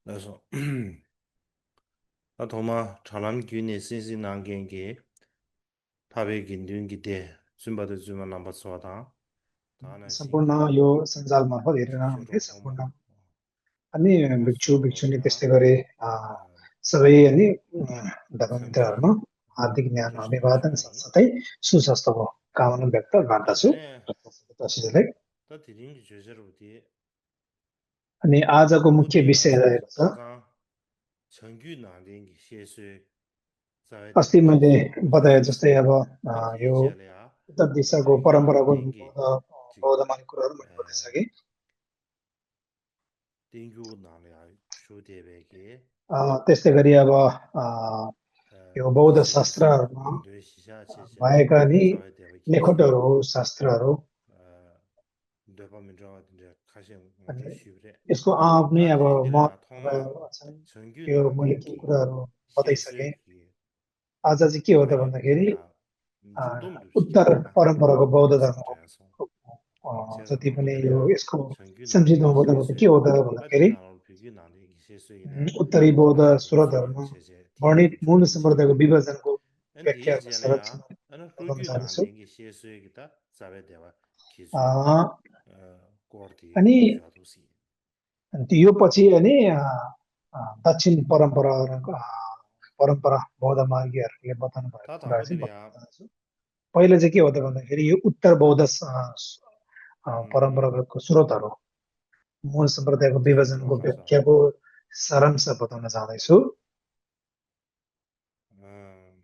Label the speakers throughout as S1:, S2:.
S1: 그래서 나 도마 잘람 균이 신신 난겐게 파베 긴dun기 데 숨바드 주만 남바스와다 다나시
S2: सम्पूर्ण यो सञ्जाल मार्फत हेरेर हुन्थे
S1: 호마
S2: सम्पूर्ण अनि भिक्षु भिक्षुनी
S1: 아소로로야
S2: त्यस्तै गरे सबै अनि धर्ममित्रहरूमा
S1: 첨기
S2: हार्दिक न्यानो अभिवादन
S1: 게시물이라니
S2: साथसाथै सुस्वास्थ्यको कामना व्यक्त गर्दछु
S1: 아네
S2: तसिलाई
S1: 더 드링기 제저로디
S2: अनि आजको मुख्य विषय
S1: 오늘이야
S2: रहेको छ
S1: 가가 정규 난den기 시에스
S2: अस्ति
S1: 자회되와
S2: मैले
S1: 기수
S2: बताए
S1: 기수이다
S2: जस्तै अब
S1: 더
S2: यो
S1: 디젤이야
S2: उत्तर दिशाको
S1: 정규
S2: परम्परागत
S1: 난den기 지
S2: बौद्ध मान्ने मैले बताइसकेँ
S1: 땡규 난이야 쇼데베게
S2: त्यस्तै गरी अब यो बौद्ध
S1: 시에스
S2: शास्त्रहरूमा
S1: 링드 시샤체샤
S2: भएका नि
S1: 자회되와 기수
S2: लेखकहरू शास्त्रहरू
S1: 도파민저 가신 먼저
S2: अनि
S1: 쉬브레
S2: यसको आफ्नै
S1: 다
S2: अब
S1: 드린들이야 통마
S2: महत्त्व छन्
S1: 정규
S2: यो मैले केही
S1: 난den기
S2: कुराहरू बताइसकेँ
S1: 시에스기
S2: आज चाहिँ के हो त
S1: 가게
S2: भन्दाखेरि
S1: 될이야 주돔도
S2: उत्तर
S1: 시켜야
S2: परम्पराको बौद्ध धर्मको
S1: 가성자야서 제가
S2: जति पनि यो
S1: 로드들이야
S2: यसको
S1: 정규
S2: संक्षिप्तमा
S1: 난den기
S2: बताउँदा के
S1: 시에스
S2: हो त भन्दाखेरि
S1: 어디나 비교 난den기 시에스이다
S2: उत्तरी बौद्ध
S1: 가게
S2: स्रोतहरूमा
S1: 수련 제제
S2: वर्णित
S1: 디에기
S2: मूल
S1: 주돔시다
S2: सम्प्रदायको विभाजनको व्याख्याको
S1: 엔디에젤이야
S2: संरक्षण
S1: 나는
S2: बताउन
S1: 흑유
S2: चाहन्छु
S1: 난den기 시에스이기다 자베데와 기술 고르디
S2: अनि
S1: 샤도시
S2: यो पछि अनि दक्षिण परम्परा बौद्ध मार्गीहरूले बताउनु भएको
S1: 다
S2: कुराहरू चाहिँ बताउन
S1: 담보들이야
S2: चाहन्छु पहिला चाहिँ के हो त भन्दाखेरि यो उत्तर बौद्ध
S1: 음
S2: परम्परागतको स्रोतहरू मूल सम्प्रदायको
S1: 제대로
S2: विभाजनको
S1: 가서
S2: व्याख्याको सारांश बताउन चाहदैछु
S1: 음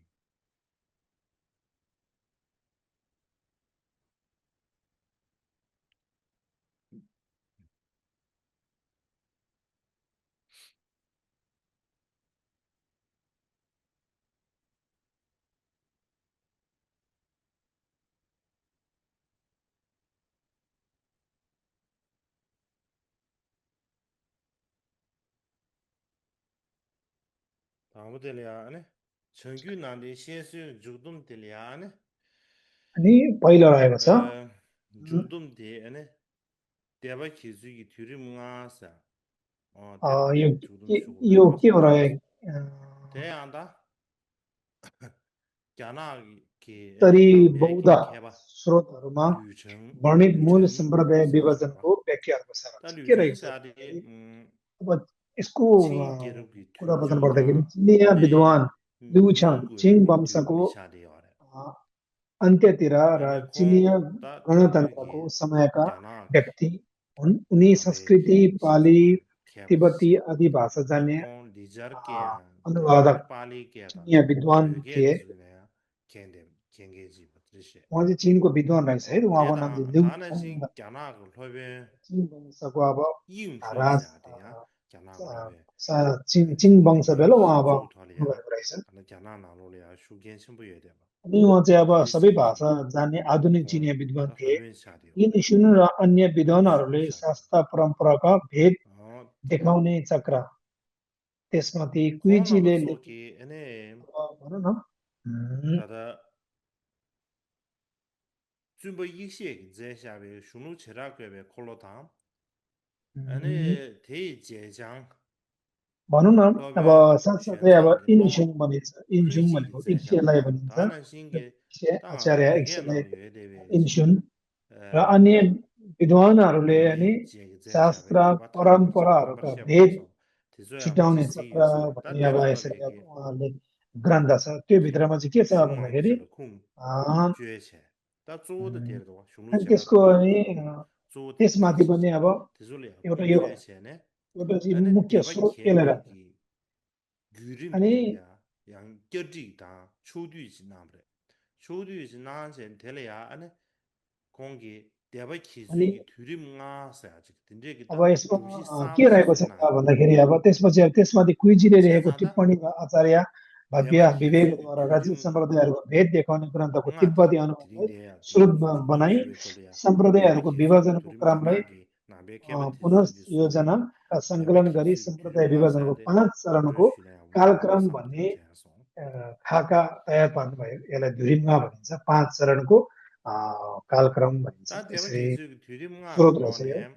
S1: 담보들이야 아니 정규 난데 시에스 주돔들이야 아니
S2: अनि पहिलो रहेको छ
S1: 주돔데 아니 대바 기술이 들이문가사
S2: यो
S1: 대롭게 주돔 쇼고라
S2: यो के हो
S1: 가서
S2: रहे
S1: 대안다 자나기 아니
S2: उत्तरी बौद्ध
S1: 남베기 개바
S2: स्रोतहरूमा
S1: 류정
S2: वर्णित मूल
S1: 류정
S2: सम्प्रदाय
S1: 시에스바
S2: विभाजनको व्याख्याहरूको
S1: 다
S2: सारांश के रहेको छ
S1: 류정사디
S2: भन्दाखेरि अब यसको
S1: 칭게르기
S2: कुरा बताउनु पर्दाखेरि
S1: 튜조나
S2: चिनिया
S1: 아니
S2: विद्वान लिउ छाङ चिङ
S1: 민구에게
S2: वंशको
S1: 듀비샤데요래
S2: अन्त्यतिर र
S1: 아니
S2: चिनिया
S1: 콩다
S2: गणतन्त्रको
S1: 듀기
S2: समयका
S1: 자나
S2: व्यक्ति हुन् उनी संस्कृति
S1: 베기
S2: पाली
S1: 시조와
S2: तिब्बती
S1: 케바시
S2: आदि भाषा
S1: 다
S2: जान्ने
S1: 콩 리자르게
S2: अनुवादक
S1: 아니 빨리게다
S2: चिनिया विद्वान थिए
S1: 듀게르즈네 켄데 켄게지 버트리셰
S2: उहाँ चाहिँ चिनको विद्वान रहेछ है उहाँको नाम चाहिँ
S1: 대다
S2: लिउ छाङ
S1: 다나신 자나를 허베
S2: चिङ वंशको अब राज
S1: 이응초이사데야 자나를 허베
S2: चिङ वंश बेला उहाँ अब
S1: 수주토리아
S2: हुनुभएको रहेछ
S1: 아니 자나 나로리아 슈겐 신부에 대봐
S2: अनि उहाँ चाहिँ अब सबै
S1: 드리스기
S2: भाषा जान्ने आधुनिक
S1: 콩
S2: चिनिया विद्वान
S1: 다
S2: थिए
S1: 허벤샤디오래
S2: यिनी र अन्य विद्वानहरूले
S1: 류슈샤디
S2: शास्त्र परम्पराका भेद
S1: 어
S2: देखाउने चक्र त्यसमाथि
S1: 콩나버
S2: कुइजीले लेखेको
S1: 속이 에네
S2: भनौँ न
S1: 다다 준버 이시에 제샤베 슈누 체라괴베 콜로탐 에네 대제장
S2: भनौँ न अब
S1: 러베
S2: साथसाथै अब
S1: 쉔장기
S2: इन्सुङ
S1: 로마
S2: भनिन्छ इन्सुङ
S1: 크지기
S2: भनेको इक्सियलाई
S1: 제샤베야
S2: भनिन्छ
S1: 다나 신게 다
S2: आचार्य इक्सियलाई
S1: 베게나 예데베지
S2: इन्सुन र अन्य विद्वानहरूले अनि
S1: 링게 제
S2: शास्त्र
S1: 제샤베 대바 타나버지
S2: परम्पराहरूका
S1: 멤버십
S2: भेद
S1: 바서 대조야
S2: छुट्याउने चक्र
S1: 버지시 다
S2: भन्ने अब यसरी अब
S1: 데르더베게
S2: उहाँहरूले ग्रन्थ छ त्यो भित्रमा चाहिँ के छ भन्दाखेरि
S1: 슝왕이셔로 쿵
S2: अ,
S1: 주에체 다 쪼도 데르도 슝루
S2: अनि त्यसको
S1: 체라도
S2: अनि
S1: 콜로다 쪼 데바
S2: त्यसमाथि पनि
S1: 키시시
S2: अब
S1: 대졸이야
S2: एउटा
S1: 쿵
S2: यो
S1: 주에체네
S2: एउटा चाहिँ
S1: 아니
S2: मुख्य
S1: 대바
S2: स्रोत यसले राख्छ
S1: 개베기
S2: अनि
S1: 규림들이야 양 껴지다 초두이지 나브레 초두이지 나한테 될래야 아니 공기 대바
S2: अनि
S1: 기술이 두림가서 아직
S2: अब
S1: 된대기다
S2: यसमा
S1: 두시
S2: के रहेको छ
S1: 삼시세
S2: त
S1: 나야
S2: भन्दाखेरि अब त्यसपछि अब त्यसमाथि कुइजीले लेखेको
S1: 제자다
S2: टिप्पणीमा आचार्य भव्य
S1: 대바 기술이
S2: विवेकद्वारा राज्य
S1: 두림
S2: सम्प्रदायहरूको भेद देखाउने ग्रन्थको तिब्बती
S1: 응아다
S2: अनुवादलाई
S1: 드린데야
S2: स्रोत
S1: 주돔
S2: बनाई
S1: 슈베톨이야 대바
S2: सम्प्रदायहरूको
S1: 기술이
S2: विभाजनको
S1: 두림
S2: क्रमलाई
S1: 자나기 नाबे केबे तिजु기
S2: पुनर्योजना
S1: 수고야
S2: र
S1: 대바
S2: सङ्कलन गरी
S1: 기술이
S2: सम्प्रदाय विभाजनको
S1: 두림가사데
S2: 5 चरणको
S1: 드르시나야
S2: कालक्रम
S1: 와삼들
S2: भन्ने
S1: 계속
S2: खाका तयार पार्नुभयो यसलाई धुरिममा भनिन्छ 5 चरणको कालक्रम भनिन्छ
S1: 다 대바
S2: यसरी
S1: 기술이 두림가
S2: स्रोत रहेछ यो
S1: 로네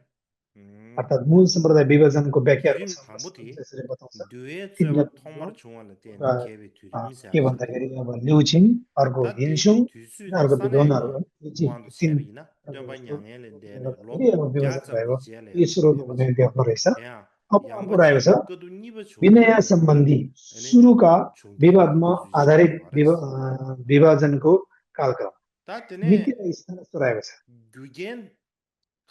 S2: अर्थात् मूल सम्प्रदाय विभाजनको व्याख्याहरू
S1: Durim
S2: छन्
S1: Kambuti,
S2: त्यसरी बताउँछ
S1: Due
S2: तिनलाई
S1: Zeba Tomar Chunga
S2: एउटा
S1: Ten Kevi Turim
S2: के
S1: Savage.
S2: भन्दाखेरि अब लिउछिङ अर्को
S1: Tati
S2: हिनसुङ
S1: Tusu
S2: अर्को विद्वानहरू
S1: Sane
S2: यो
S1: Wang
S2: तिन
S1: Savina,
S2: प्रकारको
S1: Jamba
S2: यस्तो
S1: Yang Ellen Dene,
S2: गर्दाखेरि
S1: Lop
S2: अब विभाजन
S1: Jazam
S2: भएको
S1: Vijay
S2: यी स्रोत
S1: Devas.
S2: हुने देख्दो रहेछ
S1: Yeah,
S2: अब अर्को रहेको छ
S1: Yambachi Kudu Niba
S2: Vinay
S1: Chunga
S2: सम्बन्धी
S1: Ane
S2: सुरुका
S1: Chungdele
S2: विवादमा
S1: Kuzu
S2: आधारित
S1: Vares.
S2: विभाजनको कालक्रम मिति
S1: Tatene
S2: र स्थान यस्तो रहेको छ
S1: Gugen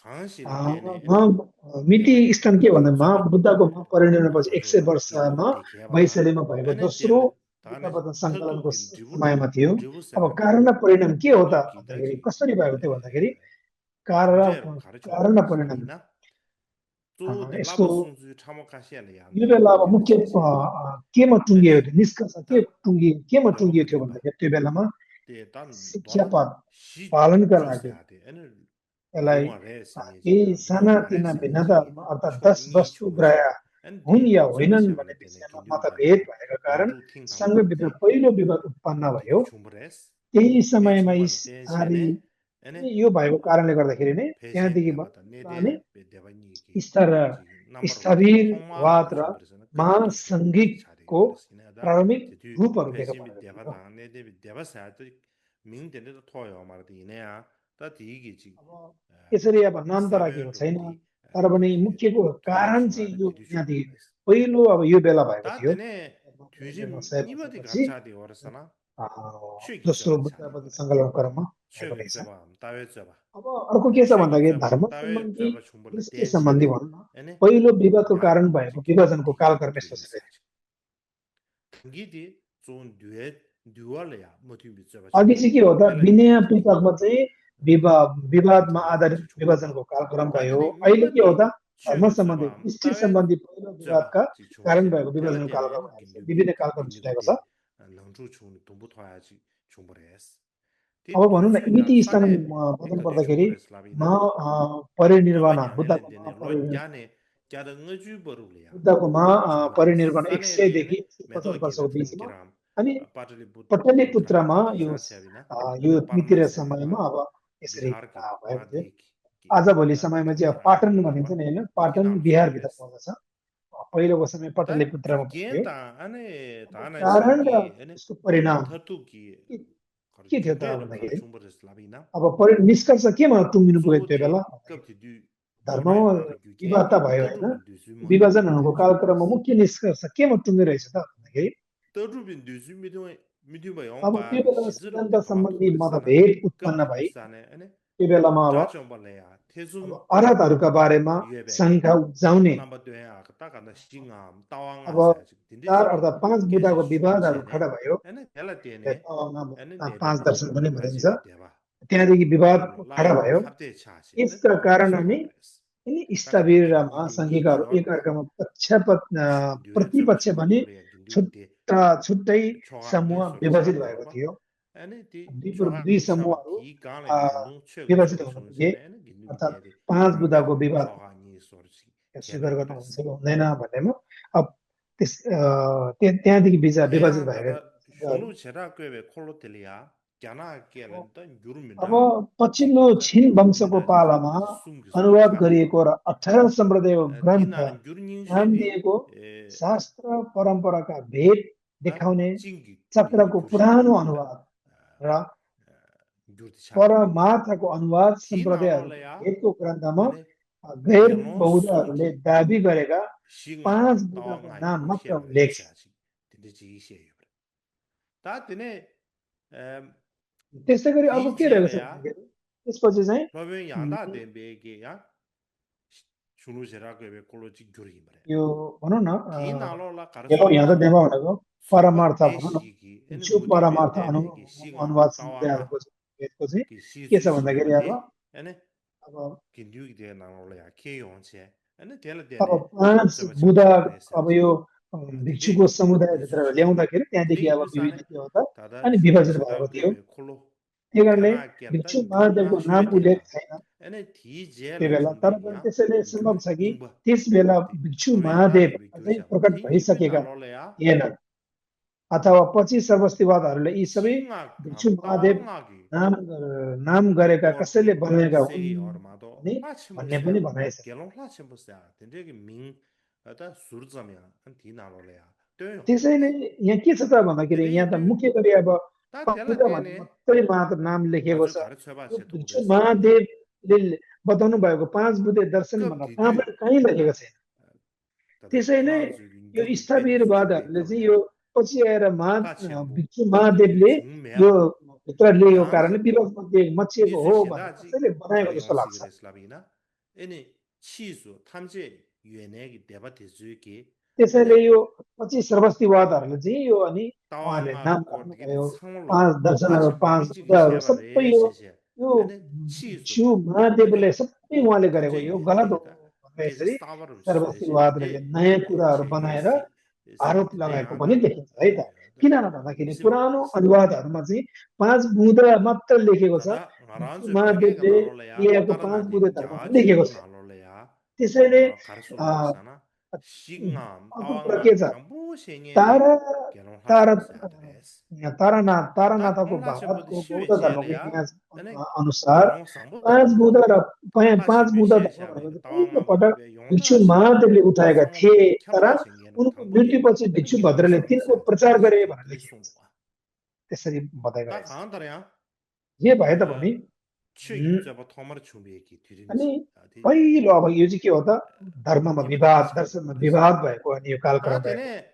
S1: Kanshi Dene,
S2: मिति स्थान के भन्दा
S1: Zubat
S2: बुद्धको महापरिनिर्वाणपछि 100
S1: Ranzola
S2: वर्षमा
S1: Dibu Dekeva.
S2: वैशालीमा भएको
S1: Ane
S2: दोस्रो
S1: Del Tane
S2: बुद्धपद सङ्कलनको
S1: Tatu Dibu
S2: समयमा थियो
S1: Dibu
S2: अब
S1: Savane.
S2: कारण र परिणाम के हो त
S1: Tatu
S2: भन्दाखेरि
S1: Gitaji
S2: कसरी भएको थियो भन्दाखेरि कारण
S1: Chungzero
S2: कारण
S1: Karachunga
S2: र परिणाम
S1: Slabina. So the
S2: यस्तो
S1: lava sunzu Chamakashia
S2: यो
S1: Yanda
S2: बेला अब
S1: Nungi
S2: मुख्य
S1: Vijay.
S2: केमा टुङ्गिएको
S1: Ane
S2: थियो निष्कर्ष
S1: Ta
S2: केमा टुङ्गिएको थियो
S1: Lopatiba.
S2: भन्दाखेरि त्यो बेलामा
S1: Te Tan Dona
S2: शिक्षापद
S1: Shi
S2: पालनका लागि
S1: Josade. Ane
S2: यसलाई
S1: Yuma Res and
S2: केही
S1: Yuma
S2: सानातिना
S1: Pares and
S2: भिन्नताहरूमा अर्थात्
S1: Cho
S2: 10
S1: Ni
S2: वस्तु ग्रह
S1: Choji. And
S2: हुन्
S1: the
S2: या
S1: Zoba
S2: होइनन् भन्ने
S1: Savane Dene
S2: विषयमा
S1: Kindu
S2: मतभेद
S1: Bade.
S2: भएको कारण
S1: Nangdu Ting
S2: सङ्घभित्र
S1: Tangmate.
S2: पहिलो विवाद उत्पन्न भयो
S1: Dibu Chumbres.
S2: त्यही
S1: Pe
S2: समयमा यी
S1: Chumba
S2: सारी
S1: Tensiane. Ane
S2: यो भएको कारणले गर्दाखेरि नै
S1: Peshen
S2: त्यहाँदेखि
S1: Devata
S2: नै
S1: Nede Devani ki.
S2: स्तर
S1: Number Tongma
S2: स्थविरवाद र
S1: Chumbersana Kapatu Chari
S2: महासङ्घिकको
S1: Sinada.
S2: प्रारम्भिक
S1: Titu
S2: रूपहरू देखा
S1: Peshin
S2: परेको थियो
S1: Devata Nede Devasa Ming Dene Toyo Martinea. Tati
S2: अब यसरी अब नाम त राखेको छैन
S1: Savenruti
S2: तर पनि मुख्यको
S1: Toma
S2: कारण चाहिँ
S1: Chungana
S2: यो
S1: Didu
S2: यहाँदेखि
S1: Chumbres.
S2: पहिलो अब यो बेला भएको थियो
S1: Tatene Tujim
S2: 100
S1: Nibadi
S2: वर्षपछि
S1: Gachadi Orasana. Shiki
S2: दोस्रो
S1: Zaba Chani
S2: बुद्धपद
S1: Gore.
S2: सङ्कलन क्रममा भएको
S1: Shiki
S2: रहेछ
S1: Zaba, Tawe Zaba.
S2: अब अर्को के छ
S1: Shiki
S2: भन्दाखेरि
S1: Zaba,
S2: धर्म
S1: Tawe
S2: सम्बन्धी
S1: Zaba Chumbala
S2: कृष्टि सम्बन्धी
S1: Tensiane.
S2: भनौँ न
S1: Ane
S2: पहिलो विवादको
S1: Ya
S2: कारण भएको
S1: Chikindu
S2: विभाजनको
S1: Dikeba
S2: कालक्रम यस्तो
S1: Turim
S2: छ
S1: Sachi. Gidi Zon Duale Motim Zaba
S2: अघि
S1: Chani.
S2: चाहिँ के हो त
S1: Tela
S2: विनय
S1: Dene
S2: पिटकमा चाहिँ विवादमा
S1: Mentally
S2: आधारित
S1: Chumbala.
S2: विभाजनको कालक्रम भयो
S1: Tatene
S2: अहिले के हो
S1: Nibadi
S2: त धर्म
S1: Shiki
S2: सम्बन्धी
S1: Zaba,
S2: कृष्टि
S1: Tawe
S2: सम्बन्धी पहिलो
S1: Zaba
S2: विवादका कारण
S1: Chumbale.
S2: भएको
S1: Tela
S2: विभाजनको कालक्रम
S1: Dene
S2: आएको छ
S1: Gindugi
S2: विभिन्न कालक्रम
S1: Gindugi
S2: छुट्याएको छ
S1: De Langju Chung Tumbu Toyaji Chumbares.
S2: अब
S1: Te
S2: भनौँ न
S1: Tuzu
S2: मिति
S1: Ya
S2: स्थान
S1: Sane
S2: बदल
S1: Kadu
S2: पर्दाखेरि
S1: Chumbares Labina.
S2: परिनिर्वाण
S1: Yuba Yang
S2: बुद्धको
S1: Ellen Dene Lo
S2: महापरिनिर्वाण
S1: Yane Gyada Ngaju Barulia.
S2: बुद्धको
S1: Chumbares.
S2: महापरिनिर्वाण एक
S1: Sane
S2: सयदेखि
S1: Dene
S2: 150
S1: Medo
S2: वर्षको
S1: Gila
S2: बिचमा
S1: Tangiram.
S2: अनि
S1: Patali Putra
S2: पटलिपुत्रमा यो
S1: Patusa Chavina.
S2: यो
S1: Ane
S2: मितिर
S1: Parma
S2: समयमा
S1: Chaveba.
S2: अब यसरी
S1: Bihar ki
S2: भएको थियो
S1: Madik ki
S2: आजभोलि समयमा चाहिँ अब
S1: Tangira
S2: पाटन भनिन्छ
S1: Parma.
S2: नि होइन पाटन
S1: Tikinam
S2: बिहारभित्र
S1: Chumbares.
S2: पर्दछ पहिलोको समय
S1: Ta
S2: पटलिपुत्रमा
S1: Dugen
S2: पर्थ्यो
S1: ta ane
S2: अब
S1: Tana
S2: कारण र
S1: Shiki ane
S2: यसको परिणाम
S1: Tatu ki
S2: के के थियो त
S1: Jungre
S2: भन्दाखेरि
S1: Chumbares Labina.
S2: अब निष्कर्ष केमा टुङ्गिनु पुग्यो
S1: So
S2: त्यो बेला
S1: the
S2: भन्दाखेरि
S1: cup to do
S2: धर्ममा
S1: Donai Mara
S2: विवाद त
S1: Gugenti,
S2: भयो
S1: the
S2: होइन
S1: Rubin do Zumoni
S2: विभाजनहरूको कालक्रममा
S1: Chumbres.
S2: मुख्य निष्कर्ष केमा टुङ्गिरहेछ त भन्दाखेरि
S1: The Rubin do Zumidu by
S2: अब त्यो
S1: Omba,
S2: बेलामा
S1: Shizuru
S2: सिद्धान्त
S1: de Baba
S2: सम्बन्धी
S1: Tumbersana,
S2: मतभेद
S1: cup
S2: उत्पन्न
S1: to
S2: भई
S1: Dusane, and
S2: त्यो बेलामा
S1: Dachombalea,
S2: अब
S1: Tezum
S2: अराधहरूका बारेमा
S1: Yebe,
S2: शङ्का उब्जाउने
S1: number 2 Takana Shingam,
S2: अब
S1: Tawanga Saj,
S2: चार
S1: Dindiji,
S2: अर्थात् पाँच बुँदाको
S1: Kesi
S2: विवादहरू
S1: Shunuzene,
S2: खडा भयो
S1: and Telatene, and
S2: पाँच
S1: Nedeba,
S2: दर्शन पनि भनिन्छ
S1: Rajibi Deva,
S2: त्यहाँदेखि विवाद खडा
S1: Laya
S2: भयो
S1: Hapte Chashi, and
S2: यसका कारण अनि
S1: Chumbres.
S2: यिनी
S1: Takati
S2: स्थविर र
S1: Gindugi Nigi
S2: महासङ्घिकाहरू
S1: Yorba.
S2: एकअर्कामा
S1: Duet Zaba
S2: प्रतिपक्ष भने
S1: Chumbalo Gindugi de
S2: छुट्टै
S1: Choga
S2: समूह
S1: News or
S2: विभाजित
S1: Chadi
S2: भएको
S1: Orba.
S2: थियो
S1: And it
S2: दुई
S1: Choga
S2: दुई
S1: News Saba
S2: समूहहरू
S1: Ti Gala
S2: आ,
S1: Gindung Chego
S2: विभाजित
S1: Choga
S2: हुन पुगे
S1: Chunzene and Gindugi
S2: अर्थात्
S1: de
S2: पाँच बुँदाको
S1: Mega
S2: विवाद
S1: Choga News or
S2: स्वीकार
S1: Tiada
S2: गर्न हुन्छ
S1: Gores.
S2: कि हुँदैन भन्नेमा अब त्यहाँदेखि विभाजित
S1: Kaya
S2: भएर
S1: Tata Shunu Chera Queve Colotelia, Jana Kielen,
S2: अब
S1: Gurumida,
S2: पछिल्लो
S1: Chigita,
S2: छिन वंशको
S1: Gurumida,
S2: पालामा
S1: Sumgisor
S2: अनुवाद
S1: Chadi
S2: गरिएको
S1: Orba.
S2: र 18 सम्प्रदायको ग्रन्थ
S1: Tina Gurnin
S2: नाम
S1: Shedi,
S2: दिएको शास्त्र परम्पराका भेद देखाउने
S1: Chingi Turi
S2: चक्रको पुरानो
S1: Tursha
S2: अनुवाद र
S1: Jurti Chadi.
S2: परमार्थको अनुवाद
S1: Tina
S2: सम्प्रदायहरूको
S1: Lolea,
S2: भेदको ग्रन्थमा
S1: and
S2: गैर
S1: Yano
S2: बौद्धहरूले
S1: Sungji.
S2: दाबी गरेका
S1: Shinga
S2: 5 बुद्धको
S1: Tawanga
S2: नाम मात्र
S1: Shell
S2: उल्लेख छ
S1: Sachi. Tindichi Shea. Tatine
S2: त्यस्तै गरी अर्को के रहेको छ
S1: Dijelea,
S2: भन्दाखेरि त्यसपछि चाहिँ
S1: Robin Yada de Begia, Shunu Seraque Cology Gurimre.
S2: यो भनौँ न
S1: Tina Lola
S2: देव यहाँ त
S1: Carasona,
S2: देव भनेको परमार्थ
S1: Sobat
S2: भनौँ न
S1: Deshiki, and
S2: भिक्षु
S1: Mudibe
S2: परमार्थ
S1: Debe, Shinga,
S2: अनुवाद
S1: Tawanga,
S2: सम्प्रदायहरूको भेदको चाहिँ के छ
S1: Kisisu
S2: भन्दाखेरि
S1: Yode, and
S2: अब
S1: Kindu de Nalea, Kayonse, and Tele
S2: अब
S1: Dene,
S2: 5
S1: Zabachi
S2: बुधा
S1: Chumbare
S2: अब
S1: Sachi.
S2: यो
S1: Today,
S2: भिक्षुको समुदायभित्र
S1: Nizuchika.
S2: ल्याउँदाखेरि त्यहाँदेखि अब
S1: Today,
S2: विभिन्न
S1: Sane,
S2: के हो त
S1: Tada
S2: अनि
S1: Shunu
S2: विभाजित भएको थियो
S1: Seraque Colo,
S2: त्यही कारणले
S1: Gana Kelta,
S2: भिक्षु महादेवको
S1: Gurunga
S2: नाम उल्लेख
S1: Shuedeba,
S2: छैन
S1: and a tea
S2: त्यो
S1: jail
S2: बेला तर पनि
S1: Chumbegia,
S2: त्यसैले सम्भव छ कि
S1: Ingba,
S2: त्यस बेला भिक्षु
S1: Robin Yada
S2: महादेव
S1: de
S2: अझै
S1: Bigusa,
S2: प्रकट
S1: Tini
S2: भइसकेका
S1: Nalolea,
S2: थिएनन् अथवा पछि सर्वस्तिवादहरूले यी सबै
S1: 싱악
S2: भिक्षु महादेव
S1: 감당하기
S2: नाम गरेका कसैले
S1: 어디
S2: बनाएका हुन्
S1: 세기 얼마도
S2: भने भन्ने पनि
S1: 라침부스야
S2: भनाइ छ।
S1: 결혼 라침부스야 근데 민 어다 수르자면 한 디나로래야 돼요
S2: त्यसैले यहाँ के छ त भन्दाखेरि यहाँ त
S1: 드레이드
S2: मुख्य गरी अब
S1: 다
S2: पवित्र भन्ने
S1: 될라데네
S2: मात्रै मात्र नाम लेखिएको
S1: 아주
S2: छ।
S1: 가르쳐봐
S2: यो
S1: 제도
S2: भिक्षु
S1: 그랬어
S2: महादेवले बताउनु भएको पाँच बुधे दर्शन
S1: 급
S2: भन्दा
S1: 디디
S2: कहीँ लेखेको
S1: 다
S2: छैन।
S1: 다다
S2: त्यसैले
S1: 프랑스적인
S2: यो
S1: 유기 베리스
S2: स्थविरवादहरूले चाहिँ यो
S1: 준비했거든요
S2: पछि आएर
S1: 라침부
S2: भिक्षु
S1: 어디
S2: महादेवले यो
S1: 중매봐
S2: भित्र लिएको कारणले
S1: 양스
S2: विरोधमध्ये मचिएको हो भनेर
S1: 니즈시다지
S2: कसैले बनाएको
S1: 자기
S2: जस्तो लाग्छ।
S1: 영식을 했으라비나 애니 치수 탐제 유엔에기 데바테즈기
S2: त्यसैले
S1: 애니
S2: यो पछि सर्वस्तिवादहरूले चाहिँ यो अनि उहाँहरूले नाम
S1: 따왕아 거기도
S2: राख्नुभयो
S1: 상물로
S2: पाँच दर्शनहरू
S1: 라침부
S2: पाँच
S1: 빙지기
S2: पूजाहरू सबै
S1: 쉐바레
S2: यो
S1: 셰셰
S2: यो
S1: 애니 치수
S2: भिक्षु महादेवले
S1: 애니
S2: सबै उहाँले गरेको
S1: 탐제
S2: यो गलत हो
S1: 유엔에기다
S2: भनेर
S1: 게제
S2: यसरी
S1: 스타바르 쉐셰
S2: सर्वस्तिवादहरूले
S1: 디데
S2: नयाँ कुराहरू
S1: 셰게
S2: बनाएर
S1: 시
S2: आरोप
S1: 세데
S2: लगाएको पनि
S1: 양다
S2: देखिन्छ है त। किन भन्दाखेरि
S1: 미시바
S2: पुरानो अनुवादहरूमा चाहिँ पाँच बुँदा मात्र लेखेको छ।
S1: 다다
S2: भिक्षु
S1: 나란스 벽에가
S2: महादेवले
S1: 나올래야
S2: लिएको पाँच बुँदे
S1: 따라나디기
S2: धर्म पनि लेखेको
S1: 자주도
S2: छैन।
S1: 나올래야
S2: त्यसैले
S1: 가르술로사나 싱암
S2: अर्को कुरा के
S1: 따왕아
S2: छ
S1: 당부 생애니
S2: तारा
S1: 게론
S2: तारा
S1: 하침부스야드레스
S2: तारानाथ
S1: 다
S2: तारानाथको
S1: 온라션부터
S2: भारतको बौद्ध धर्मको
S1: 쉬웨지엘이야
S2: इतिहास
S1: 아니
S2: अनुसार
S1: 게론
S2: पाँच
S1: 상부다
S2: बुँदा र पाँच
S1: 라침부
S2: बुँदा धर्म भनेको
S1: 쉬웨시아베
S2: चाहिँ पहिलो
S1: 따왕아
S2: पटक
S1: 모두베
S2: भिक्षु
S1: 용타시
S2: महादेवले उठाएका थिए
S1: 상월로기
S2: तर
S1: 캡라 생애는
S2: उनको
S1: 당부디
S2: मृत्युपछि
S1: 아니
S2: भिक्षु
S1: 게론
S2: भद्रले तिनको प्रचार
S1: 상부스야드레스
S2: गरे
S1: 디
S2: भनेर लेखिएको छ।
S1: 그리송과
S2: त्यसरी बताइ
S1: 다
S2: गरेको छ।
S1: 강한다냐
S2: जे भए तापनि
S1: 최임자부 토마르 준비했기
S2: अनि
S1: 드림지 디
S2: पहिलो अब यो चाहिँ के हो त धर्ममा विवाद
S1: 디바테스
S2: दर्शनमा
S1: 그랬어
S2: विवाद भएको अनि यो कालक्रम
S1: 다
S2: भएको
S1: 되네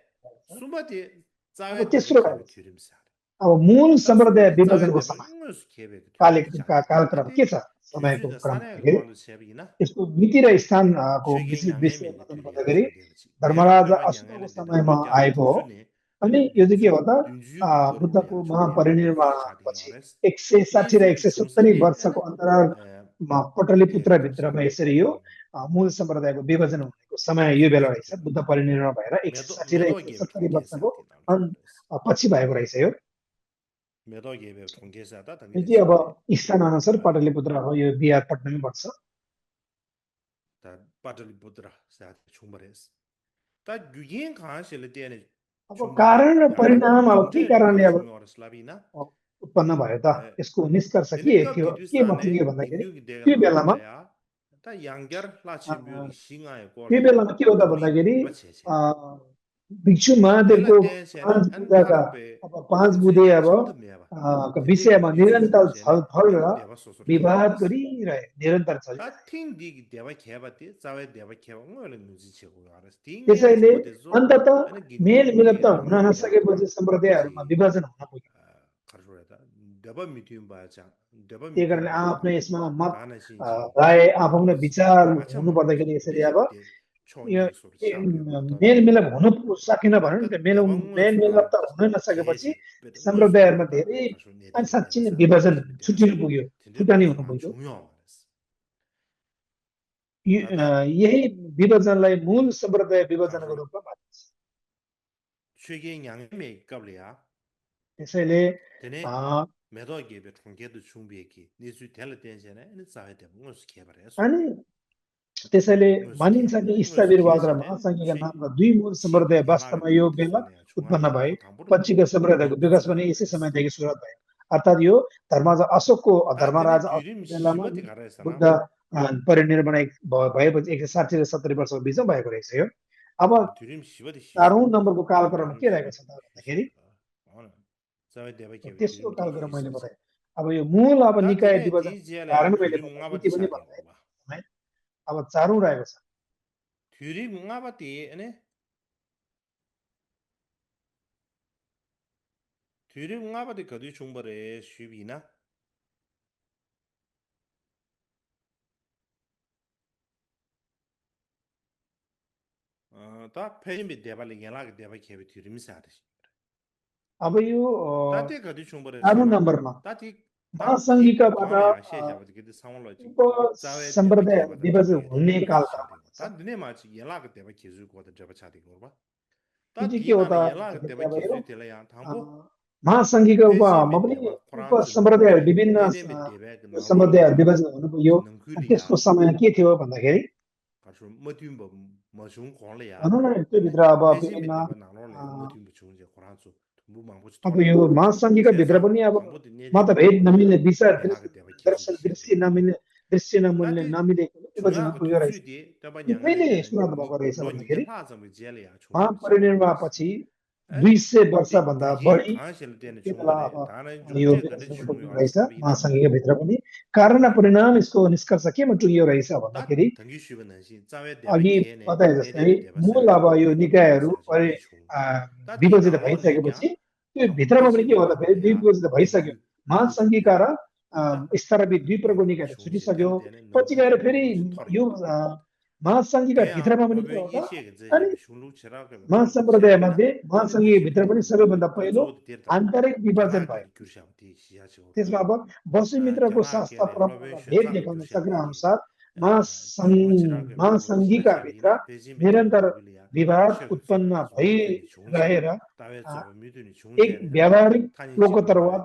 S1: 수바디
S2: अब
S1: 짜웨 데베
S2: तेस्रो
S1: 케베
S2: भएको छ।
S1: 드림사
S2: अब मूल
S1: 다
S2: सम्प्रदाय
S1: 수바디 짜웨
S2: विभाजनको
S1: 데베
S2: समय
S1: 응스 케베 드림자
S2: कालक्रम के
S1: 다디
S2: छ समयको
S1: 규주다
S2: क्रम
S1: 사내
S2: भन्दाखेरि
S1: 고안도 세비나
S2: यसको मिति र स्थानको
S1: 최근 양해면
S2: विषयमा
S1: 드리야
S2: भन्दाखेरि
S1: 소데르지 내가
S2: धर्मराजा
S1: 빼만
S2: अशोकको
S1: 양해는 되다
S2: समयमा
S1: 어디야
S2: आएको हो।
S1: 두순이
S2: अनि
S1: 아니
S2: यो चाहिँ के हो
S1: 민주
S2: त
S1: 민주주의
S2: बुद्धको
S1: 거래올래야 중에 어디
S2: महापरिनिर्वाणपछि
S1: 샤딩어레스
S2: 160 र
S1: 이주기
S2: 170
S1: 중세디
S2: वर्षको
S1: 아니
S2: अन्तरालमा
S1: 에
S2: पटलिपुत्रभित्रमा
S1: 가르샤
S2: यसरी यो मूल सम्प्रदायको विभाजन हुनेको समय यो बेला रहेछ।
S1: 그래서
S2: बुद्ध परिनिर्वाण भएर
S1: 매도
S2: 160 र
S1: 매도기에
S2: 170 वर्षको
S1: 통계사한테 나오는 거랬어.
S2: पछि भएको रहेछ यो।
S1: 매도기에 통계사다
S2: यो
S1: 당연히
S2: चाहिँ अब
S1: 세대.
S2: स्थान अनुसार पाटलिपुत्र हो, यो बिहार पटनामै पर्छ।
S1: 다 빠들보드라 사 충분했어. 다 유인 강한실에 대한
S2: अब कारण र परिणाम अब के कारणले अब
S1: 중요하스라비나
S2: उत्पन्न भयो त यसको निष्कर्ष
S1: 되니까
S2: के
S1: 기두산에
S2: बच्यो भन्दाखेरि
S1: 인류기 대가
S2: त्यो बेलामा
S1: 나올래야 다 양결 라침뷰기 싱아에
S2: त्यो बेलामा के हो त भन्दाखेरि
S1: 맞지.
S2: भिक्षु महादेवको
S1: 텔라 댄세나
S2: पाँच
S1: 안
S2: बुँदाका
S1: 타르베
S2: अब पाँच बुँदे अब
S1: 참도 मे바.
S2: विषयमा निरन्तर छलफल र
S1: 대바 소소리.
S2: विवाद गरिरहे निरन्तर चलिरहे।
S1: 다 팅디 대바 개바티 자외 대바 개바 응얼 누지치고 알았어.
S2: त्यसैले अन्तत मेलमिलाप त हुन नसकेपछि सम्प्रदायहरूमा विभाजन हुन पुग्यो।
S1: 가르로다. 대바 미티움 바자. 대바
S2: त्यही कारणले आफ्नो यसमा मत
S1: 다나시
S2: राय आफ्नो विचार हुनु पर्दाखेरि यसरी अब यो मेलमिलाप हुन सकेन भने नि त मेलमिलाप त हुन नसकेपछि सम्प्रदायहरूमा धेरै अनि साँच्चै नै विभाजन छुट्टिनु पुग्यो, फुटानी हुनु पुग्यो। यही विभाजनलाई मूल सम्प्रदाय विभाजनको रूपमा मानिन्छ।
S1: 최근 양의 갑리야.
S2: त्यसैले
S1: 되네. 매도기에 통계도 준비했기. 니수 텔레텐션에 인사해 돼. 무슨 개발해서.
S2: अनि त्यसैले भनिन्छ कि स्थविरवाद र महासङ्घका नामका दुई मूल सम्प्रदाय वास्तवमा यो बेला उत्पन्न भए। पछिको सम्प्रदायको विकास पनि यसै समयदेखि सुरुवात भयो। अर्थात् यो धर्मराजा अशोकको धर्मराजा बेलामा बुद्ध परिनिर्वाण भएपछि 160 र 70 वर्षको बिचमा भएको रहेछ यो। अब 4औं नम्बरको कालक्रम के रहेको छ त भन्दाखेरि त्यसको कालक्रम मैले बताएँ। अब यो मूल अब निकाय विभाजन कारण मैले मिति पनि बताएँ। अब 4औं रहेको छ।
S1: 듀리 뭉아바티 아니 듀리 뭉아바티 거디 중벌에 쉬비나 다 페인비 대발이 연락이 대발 개비 듀리 미사듯이
S2: अब यो
S1: 다티 거디 중벌에
S2: 4औं नम्बरमा
S1: 다티
S2: महासङ्घिकाबाट सम्प्रदाय विभाजन हुने कालक्रम
S1: 다 눈에 마치 연락 대발 계속 거든 잡아 차디 거봐 다
S2: के हो त
S1: 연락 대발 계속 될래야 당부
S2: महासङ्घिकामा पनि सम्प्रदायहरू विभिन्न सम्प्रदायहरू विभाजन हुनु पुग्यो। त्यसको समय के थियो भन्दाखेरि भनौँ न त्योभित्र अब विभिन्न अब यो महासङ्घीका भित्र पनि अब मतभेद नमिल्ने विचार दृष्टि नमिल्ने दृश्य नमिल्ने नमिलेको विभाजनमा पुग्यो रहेछ यो कहिले सुरुवात भएको रहेछ भन्दाखेरि महापरिनिर्वाणपछि 200 वर्षभन्दा बढी त्यो बेला अब यो विभाजनमा पुग्यो रहेछ महासङ्घीय भित्र पनि कारण परिणाम यसको निष्कर्ष केमा टुङ्गियो रहेछ भन्दाखेरि अघि बताए जस्तै मूल अब यो निकायहरू विभाजित भइसकेपछि त्यो भित्रमा पनि के भन्दाखेरि विभाजित भइसक्यो महासङ्घीका र स्तरविद दुई प्रकारको निकाय छुटिसक्यो पछि गएर फेरि यो महासङ्घीका भित्रमा पनि के हुन्छ अनि महासम्प्रदाय मध्ये महासङ्घीय भित्र पनि सबैभन्दा पहिलो आन्तरिक विभाजन भयो त्यसमा अब बसुमित्रको शास्त्र परम्परा भेद देखाउन सक्ने अनुसार महासङ्घीका भित्र निरन्तर विवाद उत्पन्न भइरहेर एक व्यावहारिक लोकोत्तरवाद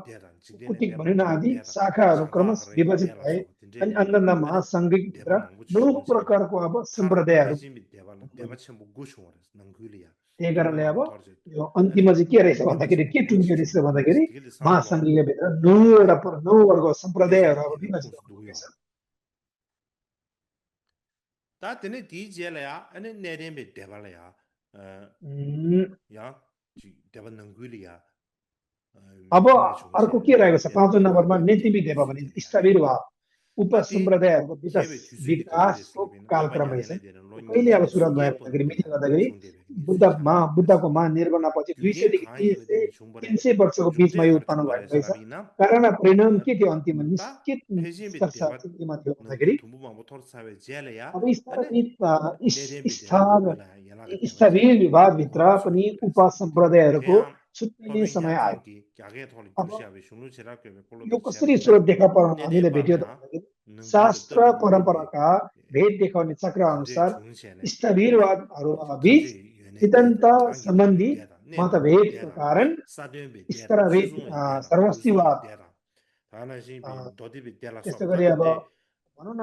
S2: कुटिक भनिन आदि शाखाहरू क्रमशः विभाजित भए अनि अन्य महासङ्घिक भित्र 9 प्रकारको अब सम्प्रदायहरू त्यही कारणले अब यो अन्तिममा चाहिँ के रहेछ भन्दाखेरि के टुङ्गियो रहेछ भन्दाखेरि महासङ्घीय भित्र 9 वर्ग सम्प्रदायहरू अब विभाजित हुँदैछ
S1: तातने दिजेलया अनि नेरेमबे देवालया या देवा नंगुलिया
S2: अब अर्को के रहेको छ 5औं नम्बरमा नेतिमी देवा भने स्थविरवाद उपसम्प्रदायहरूको विकासको कालक्रम रहेछ कहिले अब सुरुवात भयो भन्दाखेरि मिति गर्दाखेरि बुद्धको महानिर्वाणपछि 200 देखि 300 वर्षको बीचमा यो उत्पन्न भएको रहेछ कारण परिणाम के थियो अन्तिममा निश्चित निष्कर्ष अन्तिममा थियो भन्दाखेरि अब स्थविरवाद भित्र पनि उपसम्प्रदायहरूको छुट्टिने समय आयो अब यो कसरी स्रोत देखा पर्न हामीले भेट्यो त शास्त्र परम्पराका भेद देखाउने चक्र अनुसार स्थविरवादहरू बीच सिद्धान्त सम्बन्धी मतभेदको कारण सर्वस्तिवाद त्यस्तै गरी अब भनौँ न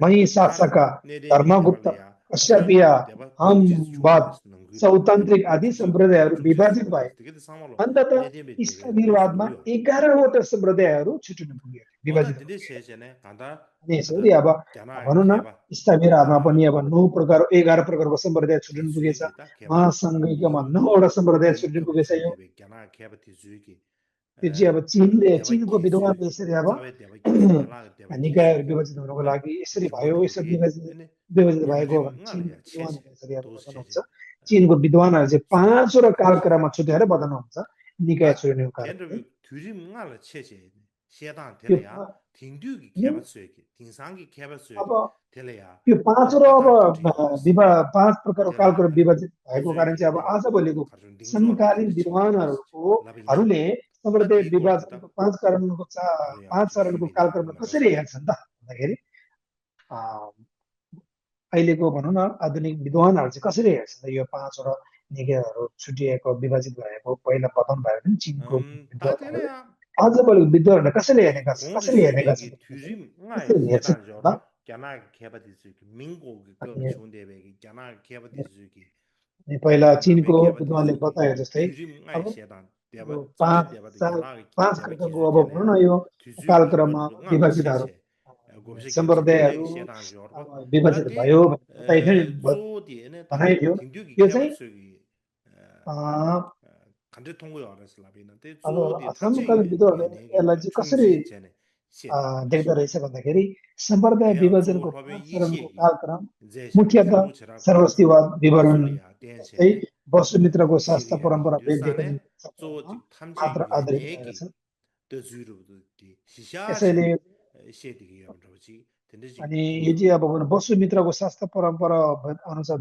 S2: महिशासका धर्मगुप्त कश्यपीय हमवाद सौतान्त्रिक आदि सम्प्रदायहरू विभाजित भए अन्ततः स्थविरवादमा 11वटा सम्प्रदायहरू छुट्टिन पुगे विभाजित यसरी अब भनौँ न स्थविरवादमा पनि अब 9 प्रकार 11 प्रकारको सम्प्रदाय छुट्टिन पुगेछ महासङ्घीयमा 9वटा सम्प्रदाय छुट्टिन पुगेछ यो त्यो चाहिँ अब चीनको विद्वान यसरी अब निकायहरू विभाजित हुनको लागि यसरी भयो यसरी विभाजित भएको चीनको विद्वानहरू चाहिँ 5वटा कालक्रममा छुट्याएर बताउनुहुन्छ निकाय छुट्याउने कारण अब यो 5वटा अब 5 प्रकारको कालक्रम विभाजित भएको कारण चाहिँ अब आजभोलिको समकालीन विद्वानहरूले सम्प्रदाय विभाजनको 5 चरणको कालक्रमलाई कसरी हेर्छन् त भन्दाखेरि अहिलेको भनौँ न आधुनिक विद्वानहरू चाहिँ कसरी हेर्छन् त यो 5वटा निकायहरू छुटिएको विभाजित भएको पहिला बताउनु भयो भने चीनको आजभोलिको विद्वानहरूले कसरी हेर्ने गर्छन् पहिला चीनको विद्वानले बताए जस्तै अब 5 प्रकारको अब भनौँ न यो कालक्रममा विभाजितहरू सम्प्रदायहरू विभाजित भयो भनाइदियो यो चाहिँ अब समकालीन विद्वानहरूले यसलाई चाहिँ कसरी देख्दो रहेछ भन्दाखेरि सम्प्रदाय विभाजनको 5 चरणको कालक्रम मुख्यतः सर्वस्तिवाद विवरण जस्तै वसुमित्रको शास्त्र परम्परा मात्र आधारित रहेछ यसैले अनि यो चाहिँ अब वसुमित्रको शास्त्र परम्परा अनुसार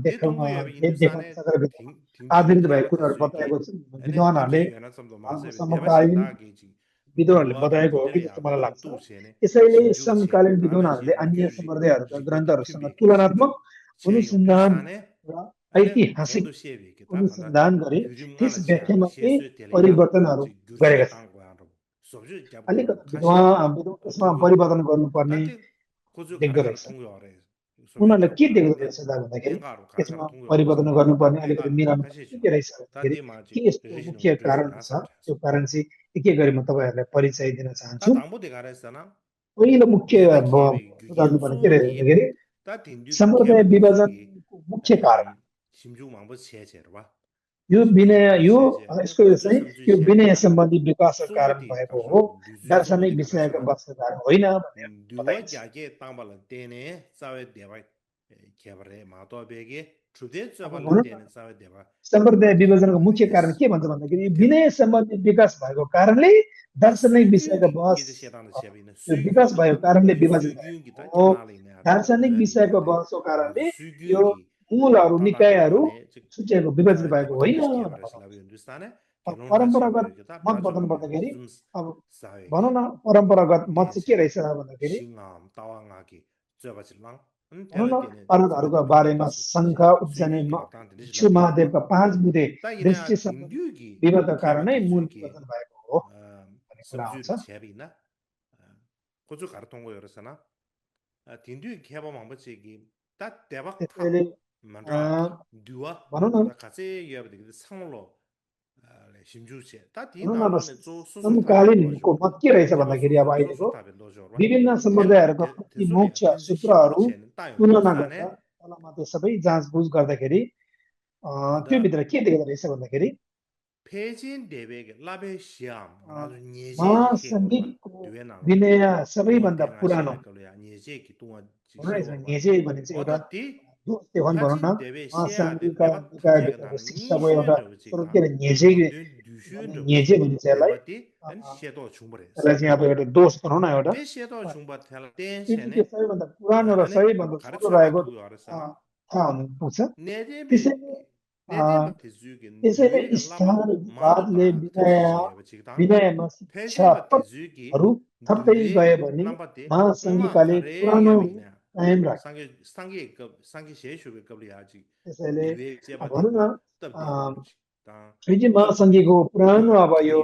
S2: आधारित भएको कुराहरू बताएको छ विद्वानहरूले समकालीन विद्वानहरूले बताएको हो कि जस्तो मलाई लाग्छ यसैले समकालीन विद्वानहरूले अन्य सम्प्रदायहरूका ग्रन्थहरूसँग तुलनात्मक अनुसन्धान र ऐतिहासिक अनुसन्धान गरे त्यस व्याख्यामा केही परिवर्तनहरू गरेका छन् अलिकति यसमा परिवर्तन गर्नुपर्ने देख्दो रहेछ उनीहरूले के देख्दो रहेछ त भन्दाखेरि यसमा परिवर्तन गर्नुपर्ने अलिकति मिलाउनु के रहेछ भन्दाखेरि के यस्तो मुख्य कारण छ त्यो कारण चाहिँ के गरी म तपाईँहरूलाई परिचय दिन चाहन्छु पहिलो मुख्य गर्नुपर्ने के रहेछ भन्दाखेरि सम्प्रदाय विभाजनको मुख्य कारण यो विनय यो यसको चाहिँ यो विनय सम्बन्धी विकासको कारण भएको हो दार्शनिक विषयको बसको कारण होइन भन्ने बताइन्छ सम्प्रदाय विभाजनको मुख्य कारण के भन्छ भन्दाखेरि विनय सम्बन्धी विकास भएको कारणले दार्शनिक विषयको बहस विकास भएको कारणले विभाजित भएको हो दार्शनिक विषयको बहसको कारणले यो मूलहरू निकायहरू छुट्टिएको विभाजित भएको होइन परम्परागत मत बताउनु पर्दाखेरि अब भनौँ न परम्परागत मत चाहिँ के रहेछ भन्दाखेरि भनौँ न पर्वतहरूको बारेमा शङ्ख उब्जने भिक्षु महादेवका 5 बुँदे दृष्टि विवादका कारणै मूल विभाजन भएको हो भन्ने कुरा आउँछ त्यसैले भनौँ न अब समकालीनको मत के रहेछ भन्दाखेरि अब अहिलेको विभिन्न सम्प्रदायहरूका प्रति मोक्ष सूत्रहरू तुलना गर्दा तलमाथि सबै जाँचबुझ गर्दाखेरि त्यो भित्र के देख्दो रहेछ भन्दाखेरि महासङ्गीतको विनय सबैभन्दा पुरानो नेजे भने चाहिँ एउटा भनौँ न महासङ्गीतका निकायभित्रको शिक्षाको एउटा के अरे नेजे भनिन्छ यसलाई चाहिँ अब एउटा दोष भनौँ न एउटा सबैभन्दा पुरानो र सबैभन्दा छोटो रहेको थाहा हुनु पुग्छ त्यसैले स्थानवादले विनयमा शिक्षाहरू थप्दै गयो भने महासङ्गीकाले पुरानो कायम राख्छ त्यसैले भनौँ न यो चाहिँ महासङ्घीको पुरानो अब यो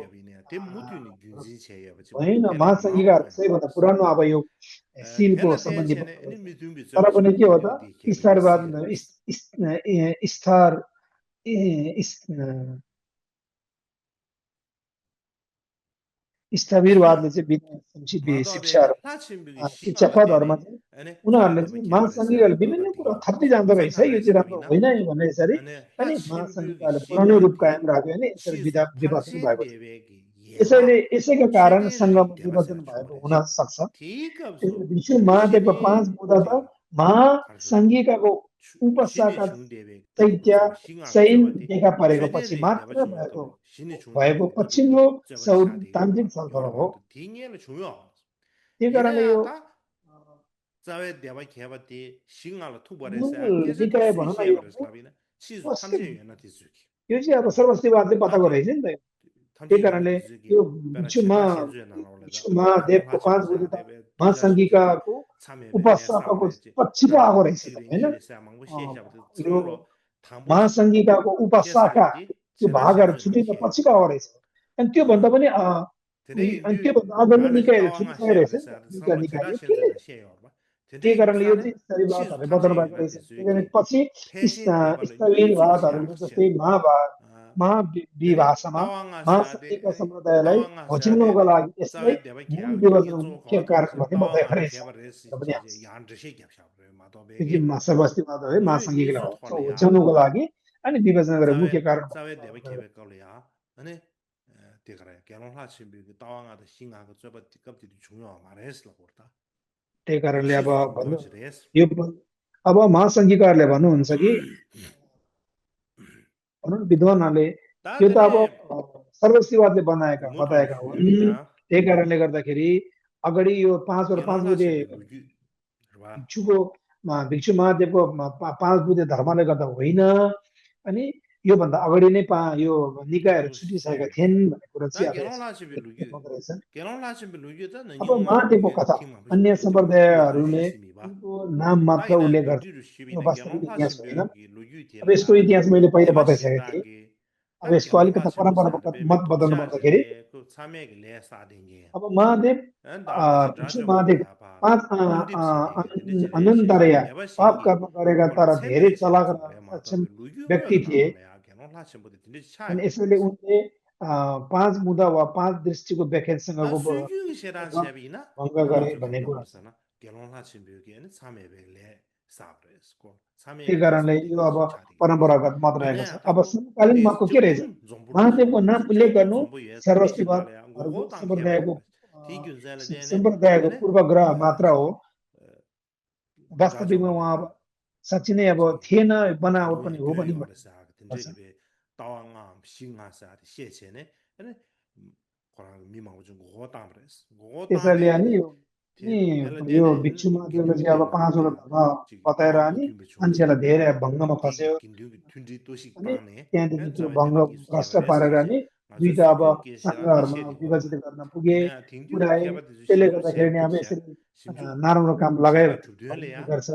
S2: होइन महासङ्घीकाहरू सबैभन्दा पुरानो अब यो सिलको सम्बन्धी तर पनि के हो त स्थारवाद स्थविरवादले चाहिँ शिक्षाहरू शिक्षा पदहरूमा चाहिँ उनीहरूले चाहिँ महासङ्घीहरूले विभिन्न कुरा थप्दै जाँदो रहेछ यो चाहिँ राम्रो होइन भन्ने यसरी अनि महासङ्घीहरूले पुरानो रूप कायम राख्यो भने यसरी विभाजन भएको छ यसैले यसैका कारण सङ्गम विभाजन भएको हुन सक्छ विष्णु महादेवको 5 बुँदा त महासङ्घीकाको उपशाखा चैत्य शैन देखा परेको पछि मात्र भएको पछिल्लो तान्त्रिक छलफल हो त्यही कारणले यो निकाय भनौँ न यो चाहिँ अब सर्वस्तिवादले पत्ता गरेछ नि त त्यही कारणले यो भिक्षु महादेवको 5 बुँदा महासङ्घीकाको उपशाखाको पछिको आएको रहेछ होइन यो महासङ्घीकाको उपशाखा त्यो भागहरू छुटिन पछिको आएको रहेछ अनि त्योभन्दा पनि त्योभन्दा अगाडि निकायहरू छुटिसकेको रहेछ त्यही कारणले यो चाहिँ स्थविरवादहरूले बताउनु भएको रहेछ पछि स्थविरवादहरू जस्तै महाविभाषामा महासङ्घीका समुदायलाई होचिल्नको लागि यसलाई मूल विभाजनको मुख्य कारण भन्ने बताएको रहेछ सर्वस्तिवाद है महासङ्घीलाई होच्याउनुको लागि अनि विभाजन गरेर मुख्य कारण त्यही कारणले अब भन्नु यो अब महासङ्घीकारले भन्नुहुन्छ कि विद्वानहरूले यो त अब सर्वस्तिवादले बताएका हुन् त्यही कारणले गर्दाखेरि अगाडि यो 5 बुँदे भिक्षु महादेवको 5 बुँदे धर्मले गर्दा होइन अनि योभन्दा अगाडि नै यो निकायहरू छुटिसकेका थिएन भन्ने कुरा चाहिँ अब महादेवको कथा अन्य सम्प्रदायहरूले नाम मात्र उल्लेख गर्छ वास्तविक इतिहास होइन अब यसको इतिहास मैले पहिला बताइसकेको थिएँ अब यसको अलिकति परम्परागत मत बताउनु पर्दाखेरि
S1: 그 참여의 레사딩이
S2: अब महादेव
S1: 다나지
S2: भिक्षु
S1: 라자
S2: महादेव
S1: 올이야 봐
S2: पाँच
S1: 군딥 신기 근데 제래
S2: अनंतरया
S1: 내바
S2: पाप
S1: 신기
S2: कर्म गरेका
S1: 걸
S2: तर धेरै
S1: 세네
S2: चलाक
S1: 제라서
S2: र
S1: 왜
S2: सक्षम
S1: 마도 루유가
S2: व्यक्ति थिए
S1: 나올래야 개non 하신보다 근데
S2: अनि
S1: 차요
S2: यसैले उनले पाँच मुद्दा वा पाँच दृष्टिको व्याख्यासँगको
S1: 수규 शे란 샤비나
S2: भङ्ग गरे
S1: 그러죠
S2: भन्ने
S1: 감나
S2: कुरा छ
S1: 벌써나 개non 하신 묘기에는 3회백래 사브레스고
S2: त्यही
S1: 3회백래
S2: कारणले यो अब
S1: 사딩이 차리
S2: परम्परागत मत रहेको छ
S1: 아니야
S2: अब
S1: 다고
S2: समकालीन मतको के रहेछ
S1: 대중중
S2: महादेवको
S1: 정보로서
S2: नाम उल्लेख
S1: 대중중
S2: गर्नु
S1: 정보에 미신달래야
S2: सर्वस्तिवादहरूको
S1: 그거 땅
S2: सम्प्रदायको
S1: 개발을 디균자를 되네
S2: सम्प्रदायको
S1: 아니
S2: पूर्वग्रह मात्र हो वास्तविकमा उहाँ अब
S1: 라자올래야
S2: साँच्ची नै अब थिएन बनावट पनि हो पनि
S1: 교회거래서
S2: भन्छ
S1: 근데 따왕아 싱하사 시에체네 아니 거랑 미망 좀 그거 땅브레스 그거
S2: त्यसैले अनि
S1: 땅에
S2: नि यो
S1: 텔레데네
S2: भिक्षु महादेवले चाहिँ
S1: 긴둥데
S2: अब पाँचवटा
S1: 나올래야
S2: धर्म
S1: 지
S2: बताएर
S1: 다음
S2: अनि
S1: 부터
S2: मान्छेलाई
S1: 비추어서네
S2: धेरै भङ्गमा
S1: 되게
S2: फस्यो
S1: 긴둥 둔지 또식
S2: अनि
S1: 땅에
S2: त्यहाँदेखि त्यो
S1: 자매
S2: भङ्ग
S1: 되는 기술
S2: भ्रष्ट
S1: 개발해서
S2: पारेर
S1: 이제
S2: नि
S1: 아주
S2: दुईटा अब
S1: 수교 계시라
S2: सङ्घहरूमा
S1: 미셰리
S2: विभाजित गर्न पुगे
S1: 이나 딩듀
S2: पुऱ्याए
S1: 개발도
S2: त्यसले
S1: 심주
S2: गर्दाखेरि नि
S1: 셰프
S2: अब यसरी
S1: 심주
S2: नराम्रो काम लगायो
S1: 셰바
S2: भन्ने
S1: 두드려야
S2: गर्छ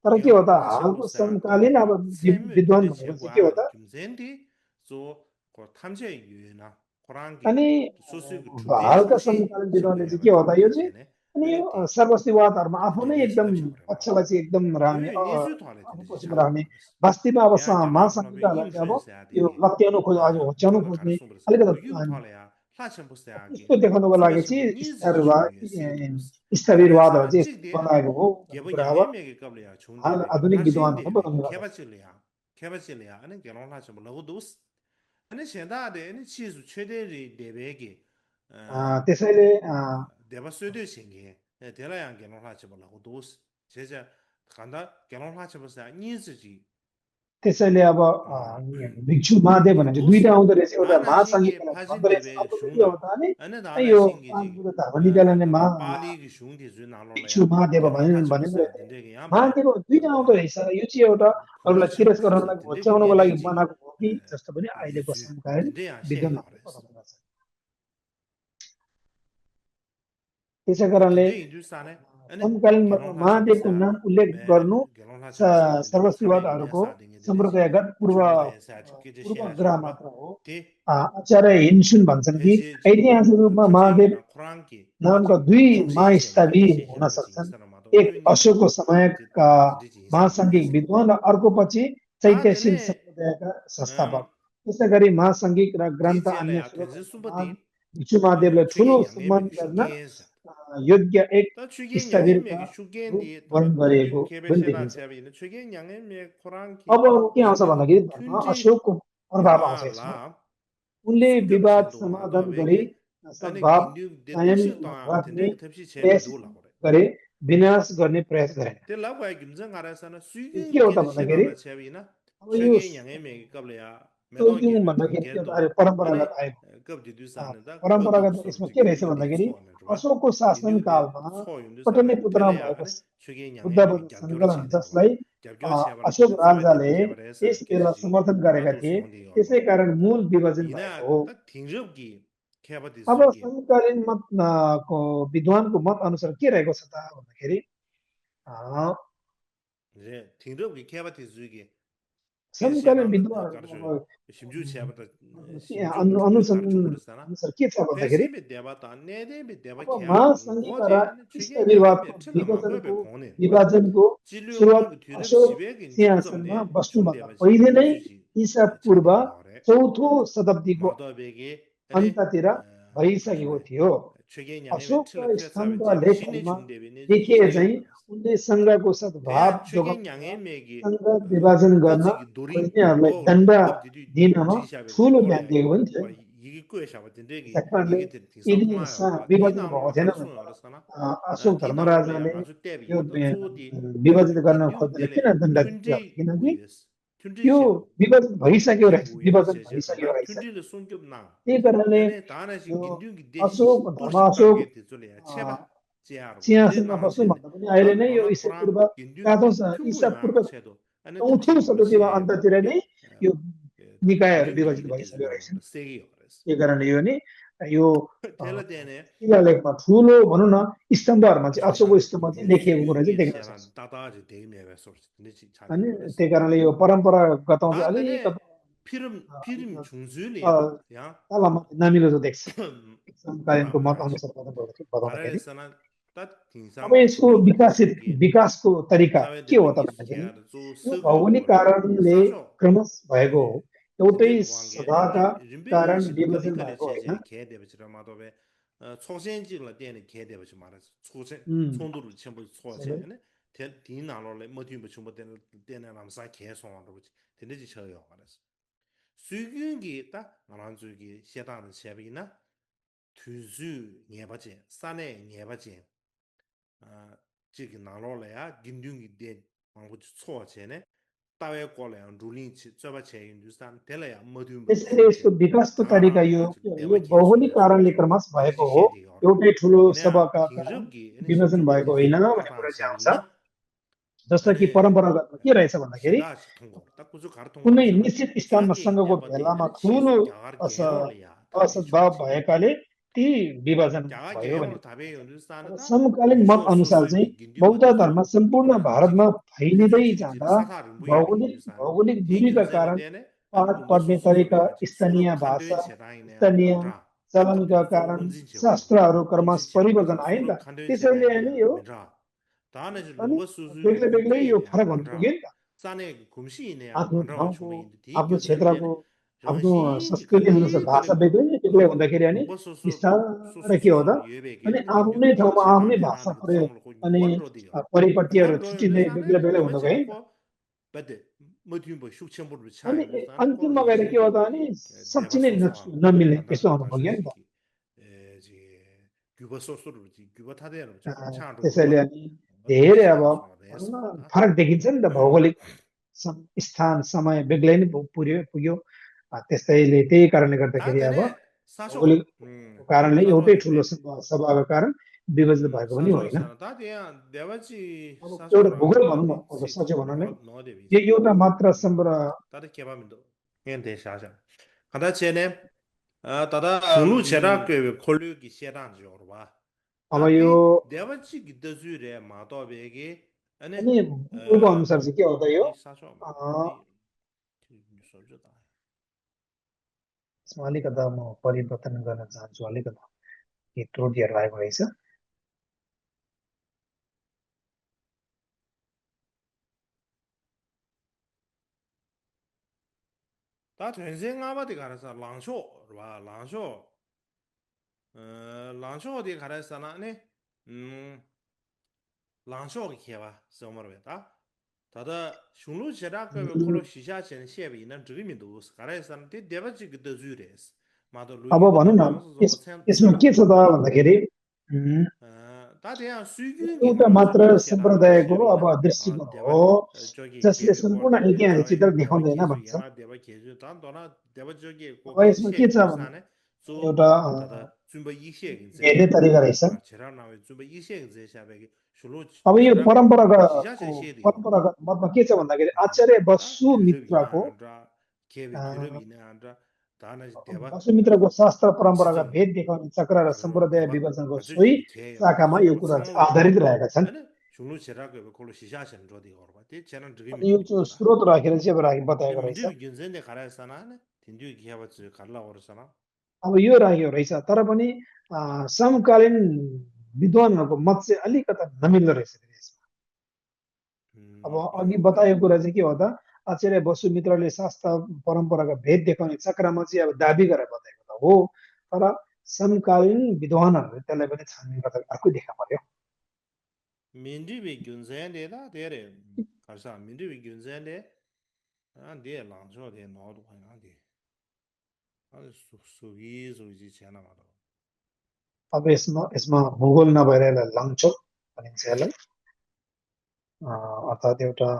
S2: तर के हो
S1: 개론
S2: त
S1: 하셔
S2: हालको
S1: 보세요.
S2: समकालीन अब
S1: 샘을
S2: विद्वान
S1: 되게
S2: भनेको चाहिँ के हो
S1: 제고아
S2: त
S1: 김센디 저 탐제 유나 코란기
S2: अनि
S1: 소수 두데
S2: हालका
S1: 소시
S2: समकालीन विद्वानले चाहिँ
S1: 신뢰가
S2: के हो त यो चाहिँ
S1: 두드려지네
S2: अनि
S1: अनि
S2: यो
S1: ती
S2: सर्वस्तिवादहरूमा आफू नै
S1: धेरै
S2: एकदम
S1: लक्ष्य गरेर
S2: पक्षलाई चाहिँ एकदम राख्ने
S1: यो निजु थले
S2: आफू
S1: दिन्छ
S2: पछिको
S1: चालु
S2: राख्ने
S1: गर्छ
S2: वास्तवमा अब
S1: यहाँ त्यो आफ्नो
S2: महासंहितालाई चाहिँ अब
S1: इन्फ्लुएन्स
S2: यो
S1: आदिले
S2: लत्याउनु खोज्ने अझ होच्याउनु
S1: थर्म
S2: खोज्ने
S1: खारसुम बस
S2: अलिकति
S1: लुयु थले लासन बस आगे
S2: त्यस्तो देखाउनुको लागि
S1: सुबस
S2: चाहिँ
S1: निजु जुगे सिगु बस
S2: स्थविरवादहरू
S1: 그래서
S2: चाहिँ यस्तो
S1: 찍대
S2: बनाएको हो भन्ने
S1: 개발
S2: कुरा अब
S1: 양해매게 qable야
S2: हाल
S1: 중대베게
S2: आधुनिक विद्वानहरू
S1: 하신대베게
S2: बताउनु भएको छ
S1: 개발실이야 아니 결혼하지 뭐라고 도스 아니现在的 아니 치수 최대리 대베게
S2: त्यसैले
S1: 대바 수도 생기 대라양 결혼하지 뭐라고 도스 제자 간다 결혼하지 보세요 니즈지
S2: त्यसैले अब भिक्षु महादेव भनेको दुईटा आउँदो रहेछ एउटा
S1: 다나신게
S2: महासङ्गीतलाई
S1: 파진
S2: भन्दो रहेछ
S1: 대베
S2: अर्को चाहिँ के
S1: 슝가
S2: हो त भने
S1: 아니
S2: यो
S1: 다나신게지
S2: पाँच धर्म निकायले
S1: पाली기 슝디 주
S2: भिक्षु
S1: 나로래야
S2: महादेव
S1: 결혼하지
S2: भनेको
S1: 보세요
S2: रहेछ
S1: 근데 양
S2: महादेव दुईटा आउँदो रहेछ यो चाहिँ एउटा अरूलाई तिरस्कार गर्नलाई होच्याउनको लागि बनाएको हो कि जस्तो पनि अहिलेको समकालीन विद्वानहरूले बताउनु भएको छ त्यसै कारणले समकालीन महादेवको नाम उल्लेख गर्नु सर्वस्तिवादहरूको सम्प्रदायगत पूर्वग्रह मात्र हो आचार्य हिन्सुन भन्छन् कि ऐतिहासिक रूपमा महादेव नामका दुई महास्थवीर हुन सक्छन् एक अशोकको समयका महासाङ्घिक विद्वान र अर्को पछि चैत्यशील सम्प्रदायका संस्थापक त्यसै गरी महासाङ्घिक र ग्रन्थ अन्य भिक्षु महादेवले ठुलो सम्मान गर्न योग्य एक स्थवीरका वर्णन गरिएको पनि देखिन्छ अब के आउँछ भन्दाखेरि धर्म अशोकको प्रभाव आउँछ यसमा उनले विवाद समाधान गरी सद्भाव कायम राख्ने प्रयास गरे विनाश गर्ने प्रयास गरे के हो त भन्दाखेरि अब यो तोक्यौँ भन्दाखेरि परम्परागत आएको परम्परागत यसमा के रहेछ भन्दाखेरि अशोकको शासनकालमा पटलीपुत्रमा भएको बुद्ध सङ्कलन जसलाई अशोक राजाले यस बेला समर्थन गरेका थिए त्यसै कारण मूल विभाजन भएको हो अब समकालीन मतको विद्वानको मत अनुसार के रहेको छ त भन्दाखेरि समकालीन विद्वानहरूको अनुसार के छ भन्दाखेरि महासङ्घीय र स्थविरवादको विभाजनको सुरुवात अशोक सिंहासनमा बस्नुभन्दा पहिले नै ईसा पूर्व चौथो शताब्दीको अन्ततिर भइसकेको थियो अशोकका स्तम्भ लेखहरूमा देखिए चाहिँ उनले सङ्घको सद्भाव सङ्घ विभाजन गर्न खोज्नेहरूलाई दण्ड दिनमा ठुलो ध्यान दिएको पनि थियो यदि विभाजन भएको थिएन भने अशोक धर्मराजाले यो विभाजित गर्न खोज्दा किन दण्ड दियो किनकि यो विभाजन भइसक्यो रहेछ विभाजन भइसक्यो रहेछ त्यही कारणले अशोक सिंहासनमा बस्नुभन्दा पनि अहिले नै यो ईसा पूर्व चौथो शताब्दीमा अन्ततिर नै यो निकायहरू विभाजित भइसक्यो रहेछ त्यही कारणले यो नि यो शिलालेखमा ठुलो भनौँ न स्तम्भहरूमा चाहिँ अशोकको स्तम्भ चाहिँ लेखिएको कुरा चाहिँ देख्न सक्छ अनि त्यही कारणले यो परम्परागत चाहिँ अलिकति
S1: 피름 중수리야.
S2: अ,
S1: 야.
S2: तालामा नमिलो जो देख्छ समकालीनको मत
S1: 말하지.
S2: अनुसार बताउँदाखेरि
S1: 말하려서는 딱
S2: अब
S1: 긴상
S2: यसको
S1: 슐루기 대수기
S2: विकासको तरिका के हो
S1: 사회대비
S2: त भन्दाखेरि
S1: 기스케야 조
S2: यो
S1: 서거
S2: भौगोलिक
S1: 거래.
S2: कारणले
S1: 사쇼
S2: क्रमश भएको
S1: 네.
S2: हो एउटै
S1: 근데 왕게
S2: सभाका कारण
S1: 림베시
S2: विभाजन
S1: 칼리칼레
S2: भएको होइन
S1: 제제 개대비처럼 마도베 초생지를 때는 개대비처럼 말해서 초생
S2: उम्,
S1: 손도를 전부
S2: त्यसैले
S1: 초하잖아요. 디나로래 뭐뒤에 전부 때는 남사 개송하는 거지. 되는지 쳐요. 말해서 수균기 딱 안한주기 세다는 세비나 투주 예바제 산에 예바제 아 지금 나로래야 긴둥이 된 방법 초어체네 따외 거래야 룰링치 저바체 인두산 텔레야 모든 뭐
S2: त्यसैले यसको विकासको तरिका
S1: 다라래
S2: यो
S1: 아주
S2: यो
S1: 대화
S2: भौगोलिक
S1: 계속해서
S2: कारणले
S1: 좀
S2: क्रमश भएको
S1: 되는지
S2: हो
S1: 해야 돼요.
S2: एउटै ठुलो
S1: 이나
S2: सभाका कारण
S1: 긴럽기 아니
S2: विभाजन
S1: 심주버
S2: भएको होइन
S1: 디즈니
S2: भन्ने
S1: 따다
S2: कुरा चाहिँ आउँछ
S1: 샤비나
S2: जस्तो कि
S1: 아니
S2: परम्परागतमा के रहेछ भन्दाखेरि
S1: 시다시 통고 딱 구조 가르
S2: कुनै
S1: 통고라잖아.
S2: निश्चित स्थानमा
S1: 상계
S2: सँगको
S1: 대바디
S2: भेलामा
S1: 아니
S2: ठुलो
S1: 시수 야가르
S2: अस
S1: 게롤이야. 답이
S2: असद्भाव
S1: 좋지.
S2: भएकाले ती विभाजन
S1: 야가
S2: भयो भन्ने
S1: 게롤
S2: कुरा
S1: 답이
S2: हुन्छ अब
S1: 연주산다.
S2: समकालीन मत
S1: 유쇼
S2: अनुसार चाहिँ
S1: 소수기 긴딩
S2: बौद्ध
S1: 어디서
S2: धर्म सम्पूर्ण
S1: 그러나
S2: भारतमा
S1: 지기
S2: फैलिँदै
S1: 대주지기
S2: जाँदा
S1: 사사를 무야게
S2: भौगोलिक
S1: 연주산.
S2: भौगोलिक
S1: 이
S2: दूरीका
S1: 균생이
S2: कारण
S1: 되네. 아니
S2: पाठ
S1: 뭐
S2: पढ्ने तरिका
S1: 소소소소라지.
S2: स्थानीय
S1: 서로
S2: भाषा
S1: 칸도인 제다이네
S2: स्थानीय
S1: 안라.
S2: चलनका
S1: 답답해. 소
S2: कारण
S1: 응징체고.
S2: शास्त्रहरू क्रमश परिवर्तन
S1: 응징체고라서
S2: आयो नि
S1: 서로
S2: त
S1: 칸도인
S2: त्यसैले अनि
S1: 제다이네
S2: यो
S1: 민라. 다음에
S2: अनि
S1: 룸버 소수기
S2: बेग्लै बेग्लै यो
S1: 룸베이네
S2: फरक हुन पुग्यो
S1: 안라.
S2: नि त
S1: 산에 금시이네
S2: आफ्नो
S1: 안라와
S2: ठाउँको
S1: 주민인데 디
S2: आफ्नो
S1: 균생이
S2: क्षेत्रको
S1: 되네.
S2: आफ्नो
S1: 정신지
S2: संस्कृति अनुसार
S1: 칼리
S2: भाषा
S1: 칼리고
S2: बेग्लै बेग्लै हुँदाखेरि अनि
S1: 룸버 소소
S2: बिस्तारै के हो त
S1: 소소소소로
S2: अनि
S1: 예배게
S2: आफ्नै
S1: 긴둥기
S2: ठाउँमा आफ्नै
S1: 제단
S2: भाषा
S1: 대단한 그
S2: प्रयोग
S1: 성을 고
S2: अनि
S1: 원로 돼요.
S2: परिपट्टिहरू
S1: 원로
S2: छुट्टिँदै बेग्लै
S1: 연주산에
S2: बेग्लै हुन गयो नि त
S1: 이모체고 बट मध्यम ब सुक्षमपुर छा
S2: अनि
S1: 연주산에
S2: अन्तिममा
S1: कोले
S2: गएर के हो
S1: हिंगी
S2: त अनि साँच्ची
S1: देवा
S2: नै
S1: सोसो
S2: नमिल्ने यस्तो
S1: 안다가
S2: हुन पुग्यो नि त
S1: 다시기 지 규버 소소로지 규버 타대로 저
S2: त्यसैले
S1: 차도로와
S2: अनि
S1: 되게
S2: धेरै अब
S1: 차도서
S2: भनौँ
S1: 됐어
S2: न फरक देखिन्छ नि त भौगोलिक स्थान समय बेग्लै नै पुग्यो त्यस्तैले त्यही कारणले गर्दाखेरि अब
S1: 다들에 사쇼
S2: भौगोलिक कारणले एउटै
S1: 사쇼네
S2: ठुलो सभाको कारण विभाजित भएको पनि होइन
S1: 사쇼잖아 다들 대바지
S2: अब एउटा
S1: 사쇼라
S2: भूगोल भनौँ न
S1: 다들
S2: अब साँच्चै
S1: 시통
S2: भनौँ नै
S1: 너
S2: यो
S1: 대비지
S2: एउटा मात्र
S1: 다들 개발민도 현대 사상 가다 전에 다다 슐루 제라크 콜류기 세단지로 봐
S2: अब यो
S1: 다디 대바지 기더주레 마도베기 아니
S2: अनि भूगोलको अनुसार चाहिँ के हो त यो
S1: 디 사쇼 디 सोल्जदा
S2: यसमा अलिकता म परिवर्तन गर्न चाहन्छु अलिकता के त्रुटिहरू आएको रहेछ
S1: 다 전생 아바디 가라서 랑쇼 와 랑쇼 랑쇼 어디 가라서나 음 랑쇼 기와 소머베다 다다 슝루 제라크 콜로 시샤chen 셰비 있는 드림인도 가라서나 데 데바지 그더 주레스 마도
S2: अब
S1: 루이버
S2: भनौँ न
S1: 데바스 좀
S2: यसमा के छ त
S1: 템템
S2: भन्दाखेरि उम्,
S1: 다대야 수균기
S2: एउटा
S1: 나로서
S2: मात्र
S1: 디 세단도
S2: सम्प्रदायको अब
S1: 셰비나
S2: दृष्टिकोण
S1: देवा
S2: हो
S1: 저기
S2: जसले
S1: 개비
S2: सम्पूर्ण
S1: 꼴데
S2: ऐतिहासिक
S1: 사회
S2: चित्र
S1: देवा
S2: देखाउँदैन
S1: 계수
S2: भन्छ
S1: 양아 देवा 계수 단 도나 देवा 저기
S2: अब
S1: 고기
S2: यसमा के
S1: 셰
S2: छ भने
S1: 인도산에 저
S2: एउटा
S1: 다다 준비 이셰
S2: भेट्ने
S1: 인제샤
S2: तरिका रहेछ
S1: 아 제라나वे 준비 이셰 인제샤베기 술로
S2: अब यो
S1: 제라게
S2: परम्परागतको
S1: 시자체 셰디요
S2: परम्परागत मतमा के छ भन्दाखेरि आचार्य
S1: 다
S2: बसु
S1: 규럽이나
S2: मित्रको
S1: 안다 개비 규럽이나 안다 다나 देवा
S2: बसु मित्रको शास्त्र परम्पराका
S1: 지정
S2: भेद देखाउने चक्र र
S1: 그러로
S2: सम्प्रदाय
S1: देवा
S2: विभाजनको सोही
S1: 아주 개요
S2: शाखामा यो
S1: 술로
S2: कुरा चाहिँ
S1: 상로
S2: आधारित रहेका छन्
S1: 아니 술로 제라게 콜로 시자chen 저디 거봐 데 제는
S2: अनि यो
S1: 드림인도
S2: चाहिँ स्रोत राखेर चाहिँ अब
S1: 데
S2: बताएको रहेछ
S1: 민디 균전에 가라서나 딘디 기하버츠 갈라 그러잖아
S2: अब यो राखेको रहेछ तर पनि समकालीन विद्वानहरूको मत चाहिँ अलिकता नमिल्दो रहेछ फेरि यसमा अब अघि बताएको कुरा चाहिँ के हो त आचार्य बसु मित्रले शास्त्र परम्पराका भेद देखाउने चक्रमा चाहिँ अब दाबी गरेर बताएको त हो तर समकालीन विद्वानहरूले त्यसलाई पनि छानबिन गर्दा अर्कै देखा पर्यो
S1: 민디비 균전에다 데레 가서 민디비 균전에 데 랑쇼 데 나도 하나 데 아주 수기 제나 말아
S2: अब यसमा यसमा भूगोल नभएर यसलाई लङचोक भनिन्छ यसलाई अर्थात् एउटा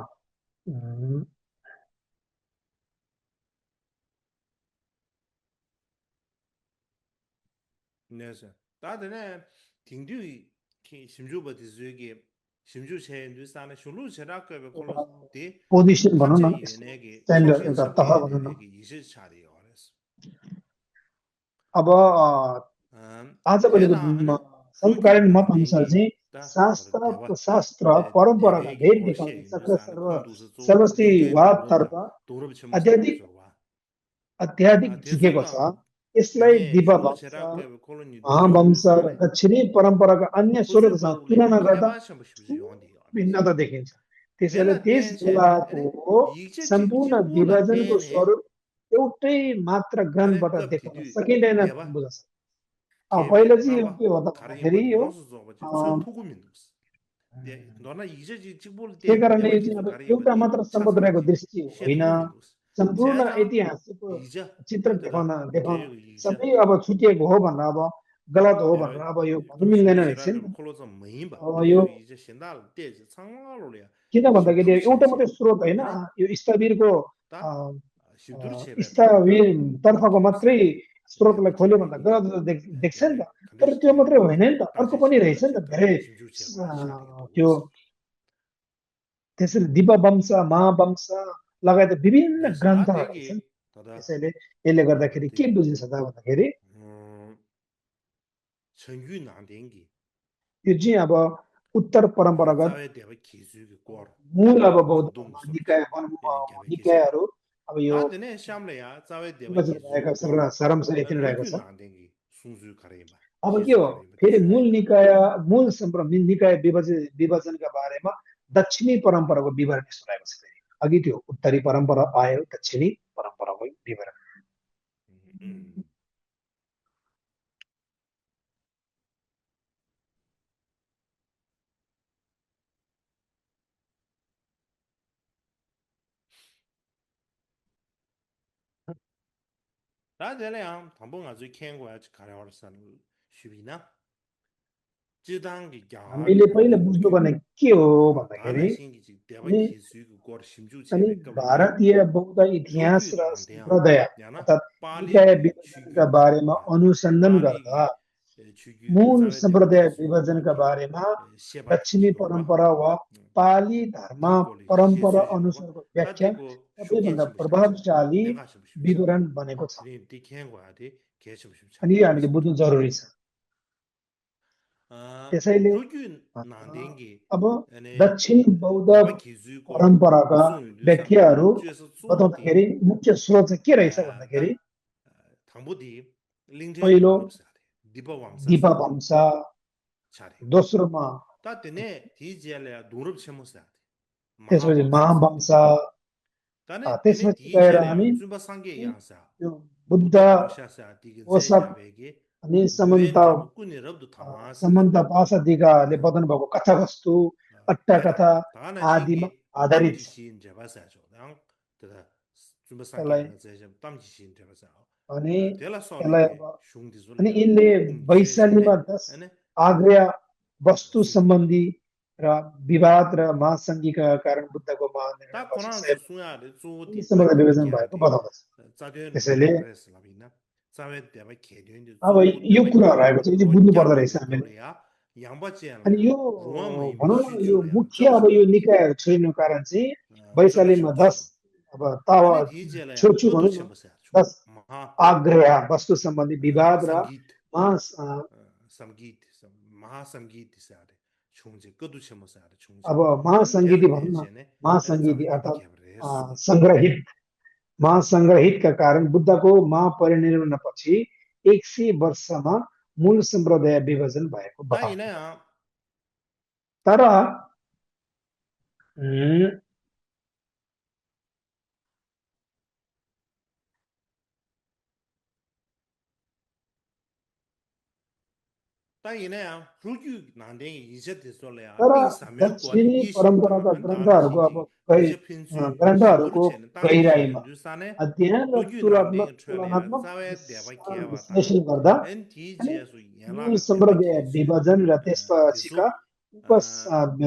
S1: 네서 다들에 딩디 심주버디 저기 심주 체인도 산에 술로 제라게 콜로 데
S2: पोजिसन भनौँ
S1: 탄제
S2: न
S1: 유네게
S2: स्ट्यान्डर्ड
S1: 초신
S2: एउटा तह
S1: 성계
S2: भनौँ न
S1: 되게 이실 차리요 그래서
S2: अब आजभोलिको
S1: 대나 아니 루기
S2: समकालीन मत अनुसार
S1: 다뱅기
S2: चाहिँ
S1: 다
S2: शास्त्र
S1: 대바
S2: शास्त्र परम्पराका
S1: 대베기
S2: भेद
S1: 콜셰
S2: देखाउने चक्र
S1: 인도산 콘두스 조 루게
S2: सर्वश्रीवादतर्फ
S1: 노른다 도르비 첨부
S2: आध्यात्मिक
S1: 사람들 와
S2: अत्याधिक झुकेको छ। यसलाई
S1: 되네 슈모
S2: दिपवंश,
S1: 제락게 콜로니 뉴욕
S2: महावंश र
S1: 사네
S2: दक्षिणी परम्पराका अन्य
S1: 호주
S2: स्रोतसँग
S1: 버블레
S2: तुलना गर्दा
S1: 개바 샴부시 용디 알았어
S2: भिन्नता देखिन्छ। त्यसैले
S1: 텔라
S2: त्यस
S1: 덴체네
S2: बेलाको
S1: 아니 이제
S2: सम्पूर्ण
S1: 직직보라
S2: विभाजनको
S1: 덴네
S2: स्वरूप एउटै मात्र
S1: 아니
S2: ग्रन्थबाट
S1: 급
S2: देखाउन
S1: 디디
S2: सकिँदैन
S1: 대바
S2: बुझ्छ।
S1: 개
S2: पहिला चाहिँ यो
S1: 나와
S2: के हो त
S1: 가르니
S2: भन्दाखेरि
S1: 뭐
S2: यो
S1: 노스 저거지 저 토구민도스 네 너나 이제 직직볼
S2: त्यही
S1: 때
S2: कारणले
S1: 대바
S2: यो चाहिँ
S1: 기수
S2: अब
S1: 가르니
S2: एउटा
S1: 버디
S2: मात्र समुद्रको
S1: 차상기
S2: दृष्टि
S1: 셰
S2: होइन,
S1: 토구민도스
S2: सम्पूर्ण
S1: 제자
S2: ऐतिहासिक
S1: 이제
S2: चित्र
S1: 그다
S2: देखाउन
S1: 개 이제
S2: सबै अब छुटिएको हो भनेर अब गलत हो
S1: 내가
S2: भनेर अब यो भन्नु
S1: 좀
S2: मिल्दैन
S1: 슈모
S2: रहेछ नि
S1: 제락게
S2: त।
S1: 콜로서 뭐임바
S2: अब यो
S1: 대요 이제 신달 때 상황으로야
S2: किन भन्दाखेरि
S1: 십두리
S2: एउटा
S1: 첸시
S2: मात्रै स्रोत होइन,
S1: 아니
S2: यो स्थविरको
S1: ता 십두리 첸베 타고다
S2: स्थविर तर्फको मात्रै
S1: 기브세
S2: स्रोतलाई
S1: 대바
S2: खोल्यो भने त
S1: 개베기
S2: गलत देख्छ नि त।
S1: 개베
S2: तर
S1: 컨디션
S2: त्यो मात्रै
S1: 개베기
S2: होइन नि त, अर्को पनि
S1: 땅제시
S2: रहेछ नि त
S1: 땅제다
S2: धेरै।
S1: 심주 제거라 샤리
S2: त्यो
S1: 도스
S2: त्यसरी दिपवंश, महावंश लगायत विभिन्न
S1: 그래서
S2: ग्रन्थहरू रहेछन्।
S1: 아대기 다다
S2: त्यसैले यसले गर्दाखेरि के
S1: 어디
S2: बुझिन्छ त भन्दाखेरि
S1: 천규 난댕기
S2: यो चाहिँ अब उत्तर परम्परागत
S1: 자외 대바 기술이 꼴
S2: मूल अब बौद्ध
S1: 운동
S2: धर्म
S1: 소리지
S2: निकाय
S1: 되는 개베 기세
S2: निकायहरू अब यो
S1: 다드네 샴래야 자외 대바
S2: विभाजित
S1: 기술이
S2: भएका
S1: 꼴
S2: सारांश यति नै रहेको
S1: 르규
S2: छ।
S1: 난댕기 순수 가레마
S2: अब के
S1: 기수
S2: हो
S1: 가레마
S2: फेरि मूल
S1: 대라이바
S2: निकाय मूल निकाय विभाजनका बारेमा दक्षिणी परम्पराको विवरण सुनाएको छ। फेरि अघि त्यो उत्तरी परम्परा आयो, दक्षिणी परम्पराको विवरण।
S1: 다들래야 담봉 아주 캔고야 가려워선 슈비나 지당기
S2: हामीले
S1: 야르
S2: पहिले बुझ्नुपर्ने के हो भन्दाखेरि
S1: 다나 신기지 대바
S2: अनि
S1: 기술이 꼴 심주
S2: अनि
S1: 제베 거버디
S2: भारतीय बौद्ध इतिहास
S1: रुग्यु
S2: र
S1: 난대야
S2: सम्प्रदाय
S1: 야나
S2: अर्थात् निकाय
S1: पाली
S2: विभाजनका
S1: 추규
S2: बारेमा अनुसन्धान गर्दा
S1: पाली 추규
S2: मूल
S1: 자외 대바
S2: सम्प्रदाय
S1: 기술
S2: विभाजनका
S1: 거버디
S2: बारेमा
S1: 셰바티
S2: दक्षिणी
S1: 로바
S2: परम्परा वा पाली धर्म
S1: 디골이
S2: परम्परा
S1: 셰수지로바
S2: अनुसारको व्याख्या
S1: 다데고
S2: सबैभन्दा
S1: 슈겐심 샤샤
S2: प्रभावशाली
S1: 내가 좀 슈샤
S2: विवरण बनेको छ।
S1: 드림 디켄고야디 개심 슈샤
S2: अनि यो हामीले बुझ्नु जरुरी छ। त्यसैले
S1: रुग्यु 난댕기
S2: अब
S1: अनि
S2: दक्षिण बौद्ध
S1: 대바 기술고
S2: परम्पराका
S1: 무슨
S2: व्याख्याहरू
S1: 유산은 주에서 쏘디
S2: बताउँदाखेरि मुख्य स्रोत चाहिँ के रहेछ भन्दाखेरि
S1: 다 당보디 링제
S2: पहिलो
S1: 노럽사데 디바 왕사사
S2: दिपवंश,
S1: 차례
S2: दोस्रोमा
S1: ताते네 디젤야 노럽 쳔모사데
S2: त्यसपछि
S1: महावंश사데
S2: महावंश,
S1: ता네 ते네
S2: त्यसपछि गएर
S1: 디젤야
S2: हामी
S1: 준바 상게 양사
S2: यो बुद्ध
S1: 부터 왕샤사 디게
S2: पोषक
S1: 제자베게
S2: अनि
S1: 유엔 자부꾼이 럽도 타마스
S2: समन्त पासादिकाले बताउनु भएको कथावस्तु, अट्टा
S1: 대라
S2: कथा
S1: 다나
S2: आदिमा
S1: 신기
S2: आधारित छ।
S1: 땀지신 제바사죠 당 그다 준바 상게
S2: त्यसलाई
S1: 양사 제자 땀지신 제바사
S2: अनि
S1: 대라
S2: त्यसलाई
S1: सोने
S2: अब अनि
S1: 슝디줄이야
S2: यिनले
S1: 쉐시네
S2: वैशालीमा 10
S1: अनि
S2: आग्रा वस्तु
S1: सुंगी
S2: सम्बन्धी र विवाद र महासङ्घीका कारण बुद्धको महानिर्वाण
S1: 딱
S2: पछि
S1: 고난수
S2: सय
S1: 수야를
S2: यी
S1: 쪼디
S2: सम्बन्ध
S1: 따데바
S2: विभाजन भएको
S1: 게아디
S2: बताउँदछ।
S1: 짜되는
S2: त्यसैले
S1: 거라서 라비나 짜외 때바 개되는
S2: अब यो
S1: 쪼데바
S2: कुराहरू आएको छ, यो चाहिँ बुझ्नु पर्दो रहेछ
S1: 로갸로
S2: हामीले।
S1: 돌려야
S2: अनि
S1: 양바지야는
S2: यो
S1: 루아마이
S2: भनौँ न यो
S1: 미슈줄이야
S2: मुख्य अब यो
S1: 저버셔
S2: निकायहरू छोडिनु कारण चाहिँ
S1: 저버셔
S2: वैशालीमा 10
S1: 저버
S2: अब तावा
S1: 아니 디젤야
S2: छोड्छु
S1: 끄두
S2: भनौँ न
S1: 쳔버서
S2: 10
S1: महा
S2: आग्रह वस्तु सम्बन्धी विवाद र
S1: संगीत
S2: महा
S1: संगीत महासंगीत सारे 총재 끄두 쳔버서 총재
S2: अब
S1: 아니
S2: महासङ्गीति
S1: 델
S2: भनौँ न,
S1: 대제네 아니
S2: महासङ्गीति
S1: 자외 때바
S2: अर्थात्
S1: 개브레스
S2: सङ्ग्रहित महासङ्ग्रहितका कारण बुद्धको महापरिनिर्वाणपछि 100 वर्षमा मूल सम्प्रदाय विभाजन भएको बताउँछ।
S1: 따이네야
S2: तर उम्,
S1: 따이네야 루규 난댕이 이제 됐을래야
S2: तर
S1: 빙사면 거리
S2: दक्षिणी
S1: 이십다
S2: परम्पराका
S1: 안 다나
S2: ग्रन्थहरूको अब
S1: 신기 이제 펜수
S2: ग्रन्थहरूको
S1: 십두르체는
S2: गहिराइमा
S1: 땅지시는 주산에
S2: अध्ययन र
S1: 루규 난댕이 트레야
S2: तुलनात्मक
S1: 자외 대바 개와다
S2: विश्लेषण गर्दा अनि
S1: NTG에서
S2: मूल
S1: याला를 대바
S2: सम्प्रदाय
S1: 개수
S2: विभाजन र त्यसपछिका
S1: 대소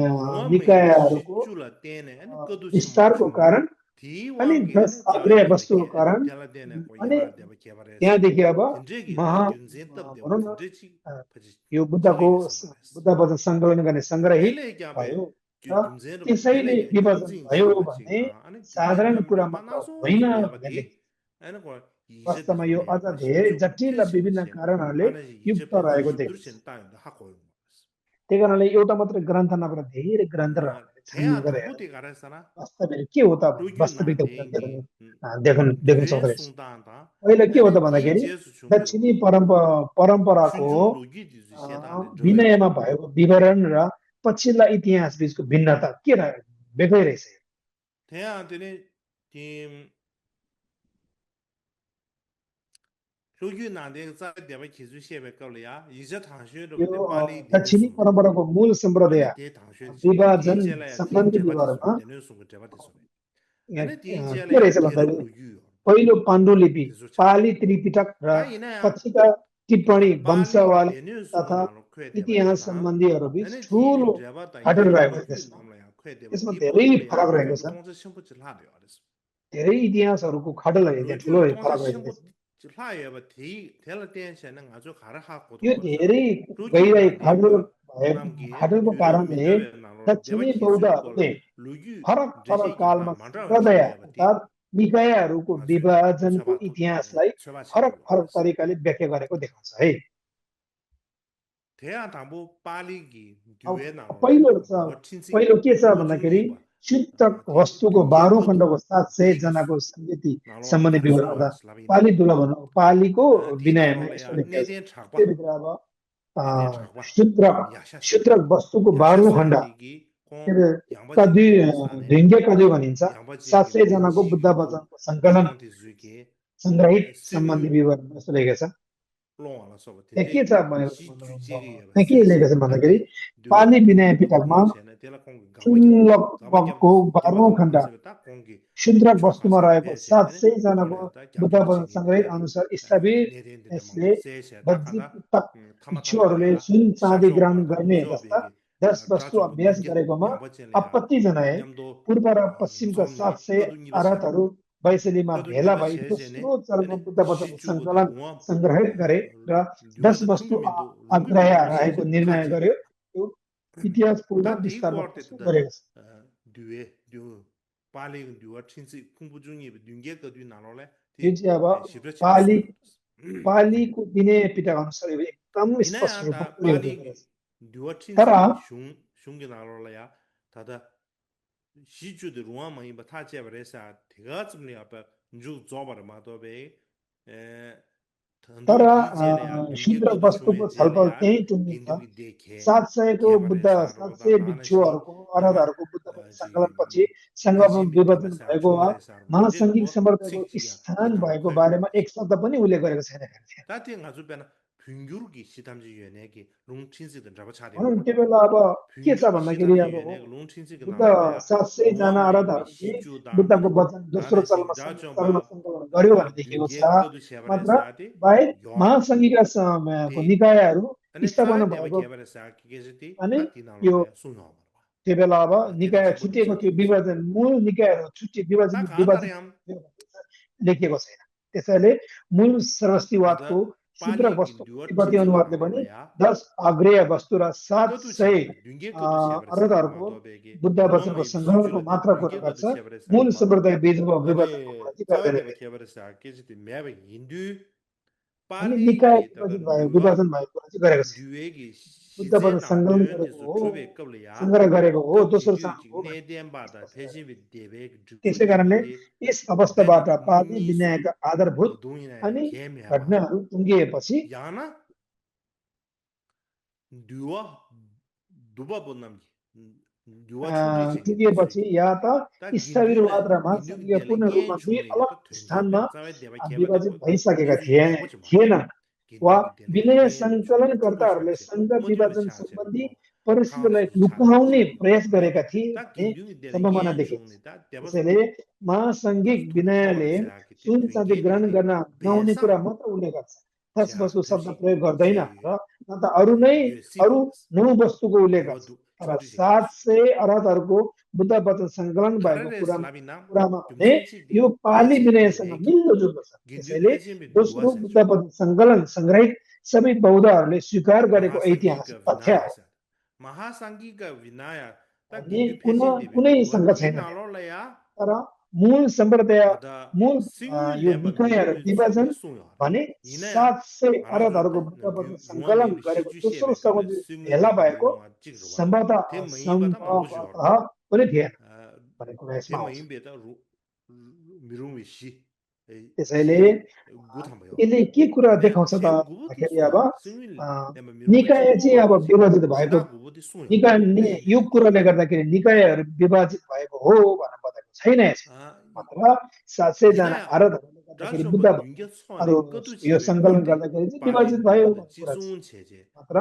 S1: 루아메
S2: निकायहरूको
S1: 시줄라 때네 아니 거두
S2: विस्तारको
S1: 침모치모
S2: कारण अनि
S1: 디왕게
S2: 10
S1: 아니 자외
S2: आग्रह
S1: 대바
S2: वस्तुको
S1: 개 아니
S2: कारण
S1: 텔라 때네 거
S2: अनि
S1: 야라 대바 개발해서
S2: त्यहाँदेखि अब
S1: 딘제기
S2: महा
S1: 다 딘젠답 देव
S2: भनौँ न
S1: 딘제지 पछि
S2: यो बुद्धको
S1: 텔레게 समरेस
S2: बुद्ध वचन सङ्कलन गर्ने सङ्ग्रहित
S1: 텔레 क्याबे
S2: भयो र
S1: 김제로
S2: त्यसैले
S1: 텔레게
S2: विभाजन
S1: 딘진
S2: भयो
S1: 시바지
S2: भने
S1: 아니 딘진
S2: साधारण कुरा
S1: 냠게
S2: मात्र
S1: 바나소
S2: होइन
S1: 지배야바디
S2: भन्ने देखिन्छ।
S1: 아니 거 이제
S2: वास्तवमा यो
S1: 됐을래야
S2: अझ
S1: 거
S2: धेरै
S1: 심주
S2: जटिल र विभिन्न
S1: 텔시모체
S2: कारणहरूले
S1: 아니 이제
S2: युक्त
S1: 펜수
S2: रहेको
S1: 십두르
S2: देखिन्छ।
S1: 첸 땅인데 하고
S2: त्यही कारणले एउटा मात्र ग्रन्थ नभएर धेरै ग्रन्थहरू
S1: 대야
S2: गरेर
S1: 당부대 가라서나
S2: वास्तविक के हो त भने
S1: 로규
S2: वास्तविकता कुरा
S1: 난데기
S2: देख्न
S1: 듀에
S2: सक्दो रहेछ
S1: 송다다
S2: पहिला के हो त
S1: 아니 디
S2: भन्दाखेरि
S1: 제수
S2: दक्षिणी
S1: 중요
S2: परम्पराको
S1: 춘중 로규 디즈 세다데 저베
S2: विनयमा भएको विवरण र पछिल्ला इतिहास बीचको भिन्नता के रह्यो बेग्लै रहेछ
S1: 대야 되네 팀 로규 난데 자 대바 기술 시에 걸려야 이제 당시에도
S2: यो
S1: 빨리 되는
S2: दक्षिणी
S1: 숨
S2: परम्पराको मूल सम्प्रदाय
S1: 아니 대 당시에
S2: विभाजन
S1: 디젤라야
S2: सम्बन्धी
S1: 팀 제바디
S2: विवरणमा
S1: 숨 되는 숨 제바디 숨 아니
S2: के
S1: 디젤라야
S2: रहेछ
S1: 게르
S2: भन्दाखेरि
S1: 로규
S2: पहिलो पाण्डुलिपि
S1: 디조 차
S2: पाली त्रिपिटक र
S1: 다이나야
S2: पछिका टिप्पणी
S1: 다다 빨리
S2: वंशावली
S1: 되는
S2: तथा
S1: 숨나로 쾌
S2: इतिहास
S1: 대바다
S2: सम्बन्धीहरू बीच
S1: 아니
S2: ठुलो
S1: 디 제바다
S2: फाटल
S1: 이
S2: रहेको छ
S1: 로규
S2: त्यसमा
S1: 남라야 쾌 대바
S2: त्यसमा
S1: 디
S2: धेरै
S1: 뽀글이야
S2: फरक रहेको
S1: 로규
S2: छ
S1: 동서 심부지 하려 알았어
S2: धेरै इतिहासहरूको खाडल त्यहाँ ठुलो
S1: 로규 동서
S2: फरक रहेछ
S1: 심부
S2: त्यसमा
S1: 하여 디 텔 텐션은 아주 가르하고
S2: यो
S1: 도서
S2: धेरै
S1: 로규
S2: गहिराई खाडल
S1: 난데가 남기
S2: खाडलको
S1: 듀르
S2: कारणले
S1: 민저베 나로 대바
S2: दक्षिणी
S1: 기술 걸
S2: बौद्धहरूले
S1: 로규
S2: फरक फरक
S1: 제시
S2: कालमा
S1: 야나 만들어
S2: सम्प्रदाय
S1: 줘야 디
S2: अर्थात् निकायहरूको
S1: 아주
S2: विभाजनको
S1: छबा
S2: इतिहासलाई
S1: छबा
S2: फरक
S1: छायो
S2: फरक तरिकाले व्याख्या गरेको देखाउँछ है
S1: 대야 당부 빨리기
S2: अब
S1: 듀에 나로래
S2: पहिलो
S1: 듀어 친시
S2: पहिलो के छ भन्दाखेरि
S1: 풍부중이 봐
S2: शुद्ध
S1: 디
S2: वस्तुको
S1: 둥게
S2: 12
S1: 거도
S2: खण्डको 700
S1: 디기
S2: जनाको सङ्गति
S1: 나로
S2: सम्बन्धी विवरण
S1: 가르송아
S2: हुँदा
S1: 슬라비나
S2: पाली दुला भनौँ पालीको
S1: 디
S2: विनयमा यस्तो
S1: 나로래야
S2: लेखिएको छ
S1: 내된 작바
S2: त्योभित्र अब
S1: 내된 작바
S2: शुद्ध
S1: 야샤사
S2: शुद्ध वस्तुको 12 खण्ड
S1: 야샤사디기 공 양바지
S2: कदुई
S1: 되면서네
S2: ढुङ्गे कदुई भनिन्छ
S1: 양바지에게
S2: 700 जनाको बुद्ध
S1: 벤시규
S2: वचनको सङ्कलन
S1: 롱한테 주게
S2: सङ्ग्रहित सम्बन्धी
S1: 스류
S2: विवरण यस्तो लेखेको छ
S1: 롱알아서
S2: त्यहाँ के
S1: 텐데
S2: छ भनेको
S1: 시 주제게
S2: त्यहाँ के लेखेको छ भन्दाखेरि
S1: 다데
S2: पाली
S1: 듀어탄데
S2: विनय
S1: 또
S2: पिटकमा
S1: 공부체네 데라 공 가바게 가바게
S2: शुल्लकको 12
S1: 게바도
S2: खण्ड
S1: 마세베 딱 공기
S2: शुद्ध वस्तुमा
S1: 촤마사
S2: रहेको
S1: 베세네
S2: 700 जनाको
S1: 콜레다
S2: बुद्ध वचन
S1: 갸바치기
S2: सङ्ग्रहित
S1: 데리
S2: अनुसार स्थापित
S1: नेदेन्데
S2: यसले
S1: 막 세세
S2: बज्जित
S1: 딱한다
S2: पुस्तक भिक्षुहरूले
S1: 타마탈라야
S2: सुन चाँदी ग्रहण
S1: 샤쇼바다
S2: गर्ने जस्ता
S1: 무조베기
S2: 10 वस्तु
S1: ट्राचो
S2: अभ्यास
S1: 둥게
S2: गरेकोमा
S1: 양바체래야
S2: आपत्ति जनाए
S1: 냠도
S2: पूर्व र पश्चिमका
S1: 좀니
S2: 700
S1: 끄둥이버세
S2: आराधहरू वैशालीमा भेला
S1: 끄둥이버
S2: भई
S1: 세세네
S2: दोस्रो चरणको
S1: 아니
S2: बुद्ध वचनको
S1: 시주고도
S2: सङ्कलन
S1: 우암
S2: सङ्ग्रहित गरे र 10
S1: 류어도
S2: वस्तु
S1: 퉁기면도 룽구
S2: आग्रह
S1: 룽구
S2: रहेको
S1: 세세
S2: निर्णय
S1: 타지
S2: गर्यो त्यो इतिहास पूर्ण
S1: 다
S2: विस्तारमा
S1: 디고
S2: प्रस्तुत
S1: 때다
S2: गरेको छ
S1: 듀에 듀 빨리 듀어 친시 공부 중에 뉘게도 듀 나로래
S2: यो
S1: 디
S2: चाहिँ अब
S1: 시브레
S2: पाली
S1: 쳔소
S2: पालीको विनय पिटक अनुसार यो एकदम स्पष्ट
S1: 이나야
S2: रूपमा
S1: 다
S2: उल्लेख गरेको
S1: 빨리
S2: छ
S1: 듀어
S2: तर
S1: 친시 슝 슝게 나로래야 다다 시주도 루아마 이바 타제버레사 대가 좀리 아빠 주 조바르 마도베 에
S2: तर
S1: 던도 디제래야
S2: शुद्ध
S1: 뉘게도
S2: वस्तुको
S1: 중에
S2: छलफल
S1: 제래야
S2: त्यही टुङ्गिन्छ
S1: 딘두기 देखे
S2: 700को बुद्ध
S1: केबरे सारो
S2: 700
S1: दानासी
S2: भिक्षुहरूको
S1: 대바
S2: आराधहरूको बुद्ध सङ्कलनपछि
S1: 지
S2: सङ्गम
S1: 대진비
S2: विभाजन
S1: 대바사
S2: भएको वा
S1: 초월의 사람
S2: महासङ्घिक
S1: 데르고
S2: सम्प्रदायको
S1: 식지야
S2: स्थान
S1: 이나로
S2: भएको
S1: 쾌
S2: बारेमा एक शब्द पनि उल्लेख गरेको छैन त्यहाँ।
S1: 다티 가서 배나 균규르기 시담지 유네기 롱친시든 잡아 차려
S2: भनौँ त्यो बेला अब के छ
S1: 균규르
S2: भन्दाखेरि
S1: 시담지
S2: अब
S1: 유네기 롱친시가
S2: बुद्ध
S1: 나로래야
S2: 700 जना
S1: 루아마이
S2: आराधहरूले
S1: 시주
S2: बुद्धको
S1: 다나
S2: वचन दोस्रो
S1: 다나시
S2: चरणमा
S1: 다좀바
S2: सङ्कलन गर्यो भनेर लेखेको छ
S1: 균게 거두
S2: मात्र
S1: 샤바레사디
S2: बाहेक
S1: 요아
S2: महासङ्घिका को
S1: 디
S2: निकायहरू
S1: 아니
S2: स्थापना
S1: 차 대바
S2: भएको
S1: 개발해서 계시디
S2: अनि
S1: 다티
S2: यो
S1: 나로래야 सुनो
S2: त्यो बेला अब
S1: तेरा
S2: निकाय
S1: सबुत
S2: छुटिएको थियो विभाजन मूल निकायहरू विभाजन
S1: ता
S2: विभाजित
S1: कातारियाम
S2: लेखिएको छैन त्यसैले मूल
S1: 다다
S2: सरस्वतीवादको शुद्र
S1: 빨리
S2: वस्तु
S1: 듀어
S2: तिब्बती
S1: 친지가
S2: अनुवादले पनि
S1: 나로래야
S2: 10 आग्रेय वस्तु र
S1: 거두
S2: 700
S1: 샤브레 뉘게 거두 샤브레사
S2: अरबहरूको
S1: 마도베게
S2: बुद्ध वचनको
S1: 루아마이
S2: सङ्ग्रहको
S1: 시주르데
S2: मात्र कुरा
S1: 뉘게
S2: गर्छ
S1: 거두 샤브레사
S2: मूल
S1: 마
S2: सम्प्रदाय बीचको विभाजनको
S1: 아니
S2: कुरा चाहिँ
S1: 자외
S2: गर्दैन
S1: 대바 개발해서 계시디 매베 인두
S2: अनि निकाय
S1: 빨리 다다
S2: विभाजित भयो
S1: 듀어
S2: विभाजन भएको कुरा चाहिँ गरेको छैन
S1: 듀에기
S2: बुद्ध
S1: 시제
S2: वचन सङ्कलन गरेको
S1: 나되는데서
S2: हो
S1: 주베 겁려야
S2: सङ्ग्रह गरेको हो
S1: 그
S2: दोस्रो
S1: 기규
S2: चरण हो भनेर
S1: 내된 바다 대신 대백
S2: त्यसै कारणले
S1: 주주기버디
S2: यस
S1: 배나
S2: अवस्थाबाट पाली
S1: 둥둥이수
S2: विनयका आधारभूत
S1: 거동이나
S2: अनि
S1: 개미야바
S2: घटनाहरू टुङ्गिएपछि
S1: 야나 듀와 누바 본남기 듀와 충지지
S2: टुङ्गिएपछि या त
S1: 다
S2: स्थविरवाद
S1: 긴두네
S2: र
S1: 긴두기
S2: महासङ्घीय
S1: 될래
S2: पूर्ण रूपमा
S1: 겐
S2: दुई
S1: 중에
S2: अलग
S1: 또
S2: स्थानमा
S1: 된지면 자외 대바
S2: विभाजित
S1: 개발되고
S2: भइसकेका
S1: 내주 해보지 마
S2: थिएनन् वा
S1: 긴두기 될래
S2: विनय
S1: 겐 충주
S2: सङ्कलनकर्ताहरूले
S1: 샤체
S2: सङ्घ
S1: 모두를
S2: विभाजन
S1: 샤체
S2: सम्बन्धी
S1: 뭐
S2: परिस्थितिलाई
S1: 강수
S2: लुकाउने
S1: 차지
S2: प्रयास
S1: 네
S2: गरेका थिए
S1: 딱
S2: भन्ने
S1: 긴두기 될래
S2: सम्भावना
S1: 겐
S2: देखिन्छ
S1: 중에다 대바
S2: त्यसैले महासङ्घिक
S1: 돈
S2: विनयले
S1: 토버스야 그때
S2: सुन चाँदी
S1: 둥게
S2: ग्रहण
S1: 되리
S2: गर्न नहुने कुरा
S1: 배상
S2: मात्र उल्लेख गर्छ दस
S1: 자
S2: वस्तु शब्द
S1: 덥시
S2: प्रयोग गर्दैन
S1: 제
S2: र न त अरू नै अरू
S1: USC
S2: 9 वस्तुको उल्लेख गर्छ
S1: 대바도
S2: तर
S1: 충주지
S2: 700 अरबहरूको बुद्ध वचन सङ्कलन भएको
S1: 가르레
S2: कुरामा
S1: 슬라비나
S2: कुरामा भने
S1: 중심지디
S2: यो पाली
S1: 배진
S2: विनयसँग
S1: 대백이
S2: मिल्दोजुल्दो छ
S1: 긴두
S2: त्यसैले
S1: 배진
S2: दोस्रो
S1: 누와세
S2: बुद्ध वचन सङ्कलन सङ्ग्रहित सबै बौद्धहरूले स्वीकार गरेको ऐतिहासिक
S1: 마하상기가
S2: तथ्य हो
S1: 위나야사 마하상기가 위나야 딱
S2: भन्ने
S1: 긴두 배진 대백
S2: कुनै
S1: 누와
S2: शङ्का छैन त्यहाँ
S1: 디나로라야
S2: तर मूल सम्प्रदाय
S1: 다다
S2: मूल
S1: 싱유
S2: यो
S1: 렘바
S2: निकायहरू
S1: 미유
S2: विभाजन
S1: 소비 소요
S2: भने
S1: 이나야
S2: 700 अरबहरूको
S1: 알아줬다
S2: बुद्ध वचन सङ्कलन
S1: 용암이
S2: गरेको
S1: 시주
S2: दोस्रो
S1: 시에베
S2: सँग
S1: 걸레 싱유
S2: भेला भएको
S1: 용암 찍으러 봐 대명이 받아 먹으셔
S2: पनि थिएन भन्ने कुरा यसमा आउँछ।
S1: 대마인베다 미롱위시
S2: त्यसैले
S1: गुथामयो
S2: यसले के कुरा
S1: तिने
S2: देखाउँछ त
S1: छेउ गुबुति
S2: भन्दाखेरि अब
S1: सुन सिंविल एम मिरुंग
S2: निकाय
S1: चिगु
S2: चाहिँ अब
S1: गबछि
S2: विभाजित भएको
S1: सिना गुबुति सुन
S2: निकाय
S1: ए
S2: यो कुराले गर्दाखेरि निकायहरू विभाजित भएको हो भनेर बताएको छैन यसमा। मात्र 700 जना
S1: इना
S2: आराधनाले गर्दाखेरि
S1: राष्ट्रपति
S2: बुद्ध
S1: ढुङ्गे
S2: अरू
S1: छने कतु
S2: यो
S1: छेबे
S2: सङ्कलन
S1: कति
S2: गर्दाखेरि चाहिँ
S1: पाली
S2: विभाजित भयो
S1: दुबद
S2: भन्ने कुरा छ।
S1: चिसुन छेजे
S2: मात्र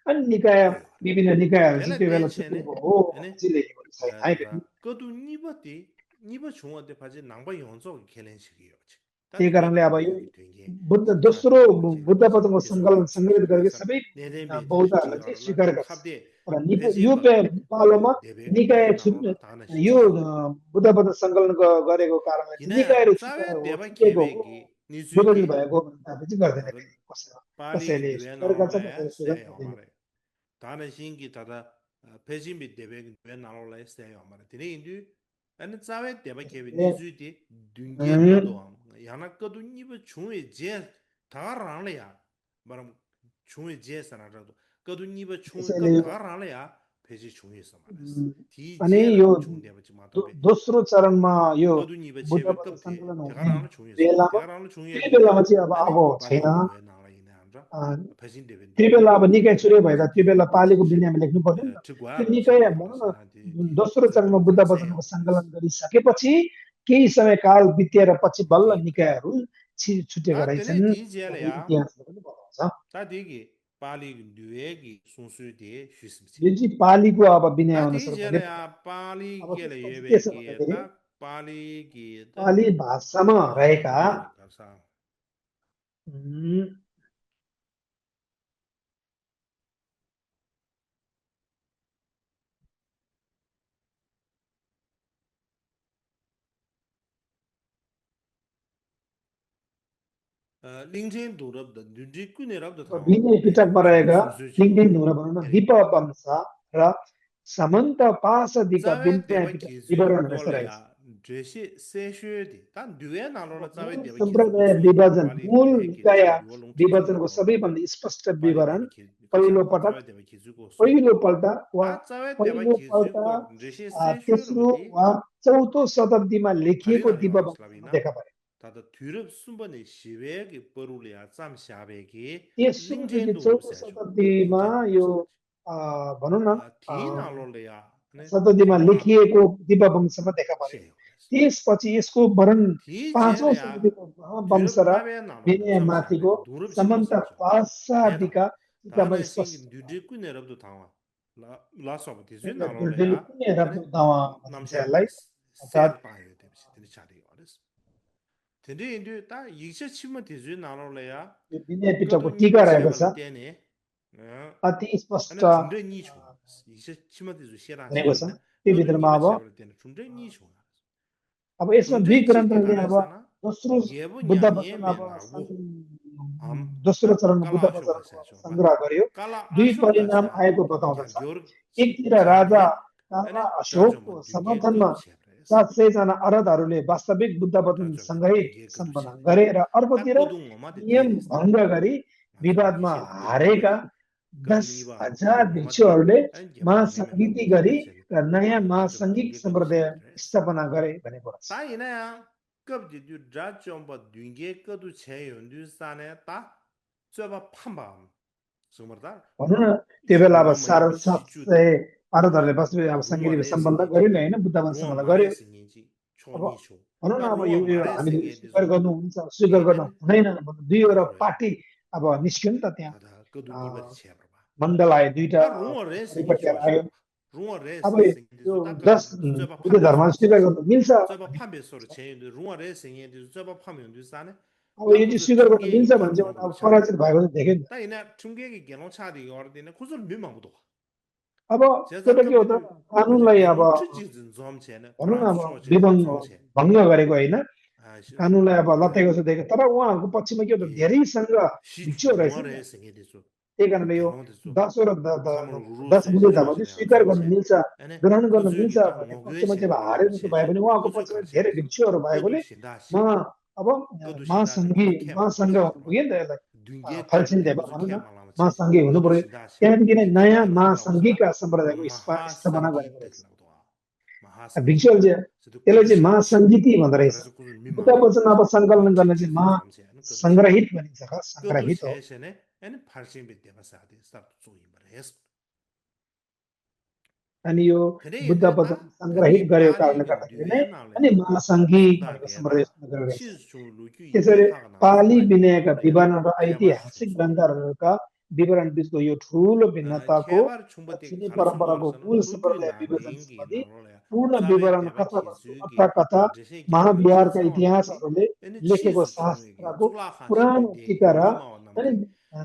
S2: अनि निकाय
S1: त्यो
S2: विभिन्न निकायहरू चाहिँ
S1: त्यसलाई
S2: त्यो बेला
S1: त्यही छेने
S2: छुट्टिएको हो
S1: हैन
S2: भन्ने चाहिँ लेखेको छैन है
S1: तर
S2: फेरि।
S1: कतु निबति निब छुङते फाजे नाङबा योन्सो खेलेन सिकियो छ ता
S2: त्यही
S1: दुबे
S2: कारणले अब यो
S1: दुबे ढुङ्गे
S2: बुद्ध
S1: सुता
S2: दोस्रो
S1: ढुङ्गे चे
S2: बुद्ध पदको
S1: त्यसो
S2: सङ्कलन सङ्ग्रहित गरेको
S1: सन
S2: सबै
S1: नेदेबे
S2: बौद्धहरूले चाहिँ
S1: टिगरला
S2: स्वीकार गर्छ
S1: खाबदे
S2: र यो
S1: फेजिम्ब
S2: पालोमा
S1: देबे
S2: निकाय
S1: दुवे
S2: छुट्ने
S1: नालोला ताना
S2: यो
S1: सिचि
S2: बुद्ध पद सङ्कलन गरेको कारणले चाहिँ
S1: इना
S2: निकायहरू
S1: चावे देबा
S2: छुटेको हो
S1: खेबेगी निजुके
S2: विभाजित भएको भन्ने दाबी चाहिँ गर्दैन
S1: तर
S2: फेरि
S1: पाली
S2: कसैले
S1: दुवे
S2: स्वीकार गर्छ
S1: नालोला
S2: कसैले
S1: से
S2: स्वीकार गर्दैन।
S1: हमारे ताना सिंगी tada फेजिम्ब देबे दुवे नालोला से हमारे तिने इंदु अनि चावे देबा खेबे निजुति दुंगे नदो याना कदु निब छुए जे थाराले या बरम छुए जे सना रदो कदु निब छुए क
S2: त्यसैले
S1: थाराले या फेजि छुए समानस ती
S2: अनि
S1: जे
S2: यो
S1: छुंदे बच मातबे
S2: दोस्रो चरणमा यो
S1: कदु निब
S2: बुद्ध
S1: छेबे
S2: पद
S1: कब थे
S2: सङ्कलन हुने
S1: तेगाराले छुए
S2: बेलामा
S1: तेगाराले छुए
S2: त्यही बेलामा चाहिँ अब
S1: अनि
S2: अब
S1: पाली
S2: छैन।
S1: दुवे नाला इना हाम्रा फेजिन देबे
S2: त्यो बेला अब निकाय चुरे भएका त्यो बेला पालीको विनियममा लेख्नु पर्यो नि त।
S1: ठिकवा
S2: त्यो निकाय भनौँ न दोस्रो चरणमा बुद्ध वचनको सङ्कलन गरिसकेपछि केही समय काल बितेर पछि बल्ल निकायहरू छुटेका रहेछन् भन्ने इतिहासले पनि बताउँछ।
S1: ता दिगी पाली दुवेगी सुसुदे शिस्मछि
S2: यो चाहिँ पालीको अब विनय
S1: ता
S2: अनुसार
S1: दिजेले पाली
S2: अब
S1: गेले
S2: त्यसपछि
S1: येबे
S2: के छ
S1: कि
S2: भन्दाखेरि
S1: ता पाली कि ता
S2: पाली भाषामा रहेका
S1: गर्छ लिङजेन दुरब द दुजिकु नेरब द थाउ
S2: विनय पिटकमा रहेका लिङ्गदेन ढुङ्गा भनौँ न दिप वंश र समन्त पासदिका
S1: चावे
S2: विनय
S1: देबा
S2: पिटक
S1: किजु
S2: विवरण रहेछ
S1: कोले
S2: रहेछ।
S1: या ड्रेसी सेशुदि ता दुवे नालोला चावे
S2: मूल
S1: देबा किजु
S2: सम्प्रदाय विभाजन
S1: पाली
S2: मूल
S1: दुवे कि
S2: निकाय
S1: दुवल उठि
S2: विभाजनको सबैभन्दा स्पष्ट
S1: पाली
S2: विवरण
S1: देबा किजु
S2: पहिलो
S1: कसा
S2: पटक
S1: चावे देबा किजु को सो
S2: पहिलोपल्ट वा
S1: ता चावे देबा किजु
S2: पहिलोपल्ट
S1: को ड्रेसी सेशुर
S2: तेस्रो
S1: बति
S2: वा चौथो शताब्दीमा लेखिएको
S1: हरिना
S2: दिव्य
S1: योस
S2: वंशमा
S1: लाबिना
S2: देखा परे।
S1: तादा थुरब सुम्बने शिवेगी परुलिया चाम स्याबेगी लिङजेन
S2: तेस्रोदेखि
S1: दुरब
S2: चौथो
S1: सेशु
S2: शताब्दीमा
S1: लिङजेन दुरब
S2: यो
S1: सेशु
S2: भनौँ न
S1: थिन आलोले या ने
S2: शताब्दीमा
S1: थिमा
S2: लेखिएको दिव्य वंशमा देखा परे।
S1: से
S2: त्यसपछि यसको वर्णन
S1: थी
S2: पाँचौँ
S1: जेले या
S2: शताब्दीको वंश
S1: थुरब
S2: र
S1: थाबे नालोले चाम
S2: विनयमाथिको
S1: स्याबेगी दुरब सिनो
S2: समन्त
S1: सेशु खेदा
S2: पासादिका टिकामा
S1: ताना सिंग
S2: स्पष्ट
S1: दुजिकु नेरब दु थावा ला सबति जु नालोले या
S2: कुनै
S1: ने
S2: रब्बु दावा भनिन्छ
S1: नामस्या
S2: यसलाई।
S1: सेर
S2: अर्थात्
S1: पायो त्यसपछि तिनी चारि गरस तेदि इन्डु ता यिक्ष छिम तिजु नालोले या
S2: यो विनय
S1: कदु
S2: पिटकको
S1: निब
S2: टिका रहेको
S1: छेबल
S2: छ
S1: तेने
S2: अति स्पष्ट
S1: अनि ठुन्ड्रै नि छु यिक्ष छिम तिजु सेरा
S2: भनेको छ।
S1: छिन
S2: त्यो
S1: कदु
S2: भित्रमा
S1: निब
S2: अब
S1: छेबल तेने ठुन्ड्रै नि छु
S2: अब यसमा
S1: ठुन्ड्रै
S2: दुई
S1: छि
S2: ग्रन्थले
S1: तेगारे
S2: अब
S1: सना
S2: दोस्रो
S1: गेबु
S2: बुद्ध
S1: न्याङे
S2: वचन
S1: बे
S2: अब
S1: नागु हम
S2: दोस्रो चरणमा
S1: कला
S2: बुद्ध
S1: अशोक
S2: वचनको
S1: सेशो बा
S2: सङ्ग्रह गर्यो।
S1: कला
S2: दुई
S1: अशोक
S2: परिणाम
S1: सा
S2: आएको
S1: क्या
S2: बताउँदछ।
S1: ग्योर
S2: एकतिर
S1: छेने
S2: राजा
S1: अनि
S2: काला
S1: जजम
S2: अशोकको
S1: दुगे
S2: समर्थनमा
S1: कदु छेब्रेस
S2: 700 जना अरबहरूले वास्तविक बुद्ध
S1: जजम
S2: वचनसँगै
S1: दुगे कदु
S2: सम्पन्न
S1: छेब्रे
S2: गरे र
S1: ता
S2: अर्कोतिर
S1: कदु ngoma de
S2: नियम
S1: deres
S2: भङ्ग गरी
S1: मान्छे
S2: विवादमा
S1: निसे कदु
S2: हारेका
S1: ngoma कदु निबा कदु
S2: 10,000
S1: ngoma de
S2: भिक्षुहरूले
S1: अनि जेबा नेमे
S2: महासङ्गीति
S1: नबुति
S2: गरी
S1: बसेको
S2: र नयाँ
S1: ताजम
S2: महासङ्गीत
S1: दुगे कदु
S2: सम्प्रदाय
S1: छेब्रेस
S2: स्थापना गरे भनेको रहेछ।
S1: ता इना कब de du dra chomba दुगे कदु छे युन्दु साने ता चबा फम्बा समर्दा
S2: भनौँ न त्यो बेला अब
S1: रुवा मै बिछि छु दे
S2: 700 अरबहरूले बस्ने अब
S1: रुवा
S2: सङ्गीत
S1: रे
S2: सम्बन्ध
S1: सिङे
S2: गर्यो
S1: दे
S2: नि होइन बुद्ध
S1: रुवा
S2: वंशसँग
S1: मारे
S2: गर्यो।
S1: सिङे जी
S2: अब
S1: छोनी छु
S2: भनौँ न
S1: ता
S2: अब
S1: रुवा
S2: यो
S1: मारे
S2: हामीले
S1: सिङे दे
S2: स्वीकार
S1: जो
S2: गर्नुहुन्छ स्वीकार गर्न
S1: गेबेन
S2: हुँदैन भन्नु दुईवटा
S1: कदु
S2: पार्टी अब निस्क्यो नि त त्यहाँ
S1: tada कदु निबा छेब्रे
S2: मण्डल आयो दुईटा
S1: ता रुवा रे सिङे
S2: परिपट्यार
S1: छोसो
S2: आयो।
S1: रुवा रे
S2: अब
S1: सिङे
S2: यो
S1: जो ता कदु
S2: 10
S1: जब
S2: बुद्ध
S1: फाबे
S2: धर्म
S1: सो
S2: स्वीकार गर्नु मिल्छ
S1: जब
S2: भने
S1: फाबे सो छे रुवा रे सिङे जो जब फामे हुन्दु साने
S2: अब
S1: ता
S2: यो चाहिँ
S1: खुजु
S2: स्वीकार गर्नु
S1: ठुङ्गे
S2: मिल्छ
S1: के
S2: भने चाहिँ
S1: गेलो
S2: अब
S1: छादे
S2: पराजित भएको चाहिँ देख्यो नि।
S1: ता इना ठुङ्गे के गेलो छादे गर्दिन खुजु बिमा बुदो
S2: अब
S1: जेजा
S2: त्यो त के
S1: कब
S2: हो त
S1: दु खुजु
S2: कानुनलाई अब
S1: गेलो छु जिज जम छेन
S2: भनौँ न
S1: ट्रान्स
S2: अब
S1: सो छे
S2: विभङ्ग
S1: जम छे
S2: भङ्ग गरेको होइन कानुनलाई अब
S1: हैन
S2: लतेको चाहिँ देख्यो। तर उहाँहरूको पक्षमा के हो त धेरैसँग
S1: 시
S2: भिक्षुहरू रहेछ
S1: रुवा
S2: नि
S1: रे
S2: त।
S1: सिङे दिसो
S2: त्यही
S1: छु
S2: कारणले यो
S1: गेलो दिसो
S2: 10 र
S1: खामन गुरु
S2: 10
S1: से
S2: बुद्ध धर्म
S1: छोसे
S2: चाहिँ
S1: या
S2: स्वीकार
S1: जम
S2: गर्नु
S1: छे
S2: मिल्छ
S1: हैन
S2: ग्रहण गर्न
S1: खुजु
S2: मिल्छ
S1: नि ता
S2: भन्ने
S1: ngogwe
S2: पक्षमा
S1: छे
S2: चाहिँ अब
S1: रो
S2: हारे जस्तो
S1: छे
S2: भए
S1: छे
S2: पनि उहाँको
S1: खुजु
S2: पक्षमा
S1: खर्से
S2: धेरै
S1: दिसो
S2: भिक्षुहरू
S1: कदु
S2: भएकोले
S1: सिन्दा
S2: म
S1: सि
S2: अब
S1: कदु सिन्दा दे
S2: महासङ्घी
S1: खुजु खे माला
S2: महासङ्घ
S1: छे रो
S2: हुनु पुग्यो नि त यसलाई
S1: दुगे कदु
S2: फर्सिन
S1: दे
S2: देव
S1: खुजु
S2: भनौँ
S1: खे
S2: न
S1: माला छे
S2: महासङ्घी हुनु
S1: कदु
S2: पर्यो।
S1: सिन्दा सि
S2: त्यहाँदेखि
S1: दुगे
S2: नयाँ
S1: कदु खे माला छला
S2: महासङ्घीका सम्प्रदायको स्थापना
S1: महासङ्गीत
S2: गरेको रहेछ।
S1: देख्ला
S2: भिजुअल चाहिँ त्यसलाई चाहिँ महासङ्गीति भन्दो रहेछ बुद्ध वचन अब सङ्कलन गर्ने चाहिँ महासङ्ग्रहित भनिन्छ का सङ्ग्रहित हो अनि यो बुद्ध वचन सङ्ग्रहित गरेको कारणले गर्दाखेरि नै अनि महासङ्गीत भनेको सम्बोधन गरिरहेछ त्यसरी पाली विनयका विवरण र ऐतिहासिक ग्रन्थहरूका विवरण बीचको यो ठूलो भिन्नताको चिनी परम्पराको मूल सम्प्रदाय विभाजन सम्बन्धी पूर्ण विवरण कथा महाविहारका इतिहासहरूले लेखेको शास्त्रको पुरानो टीका र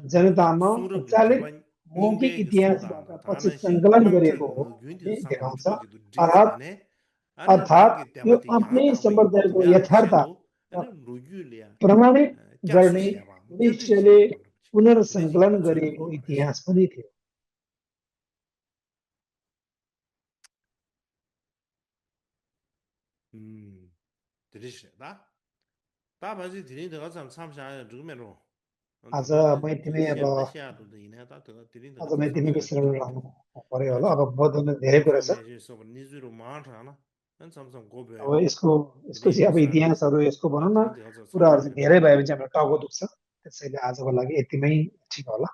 S2: जनतामा चालित मौखिक इतिहासबाट पछि सङ्कलन गरिएको हो देखाउँछ अर्थात् यो आफ्नै सम्प्रदायको यथार्थ प्रमाणित गर्ने उद्देश्यले पुनर्सङ्कलन गरिएको इतिहास पनि थियो आज मैथिली अब आज मैथिली विषयमा रहनु पर्यो होला अब बोल्नु धेरै कुरा छ अब यसको चाहिँ अब इतिहासहरू यसको भनौँ न कुराहरू चाहिँ धेरै भयो भने चाहिँ हाम्रो टाउको दुख्छ त्यसैले आजको लागि यतिमै ठिक होला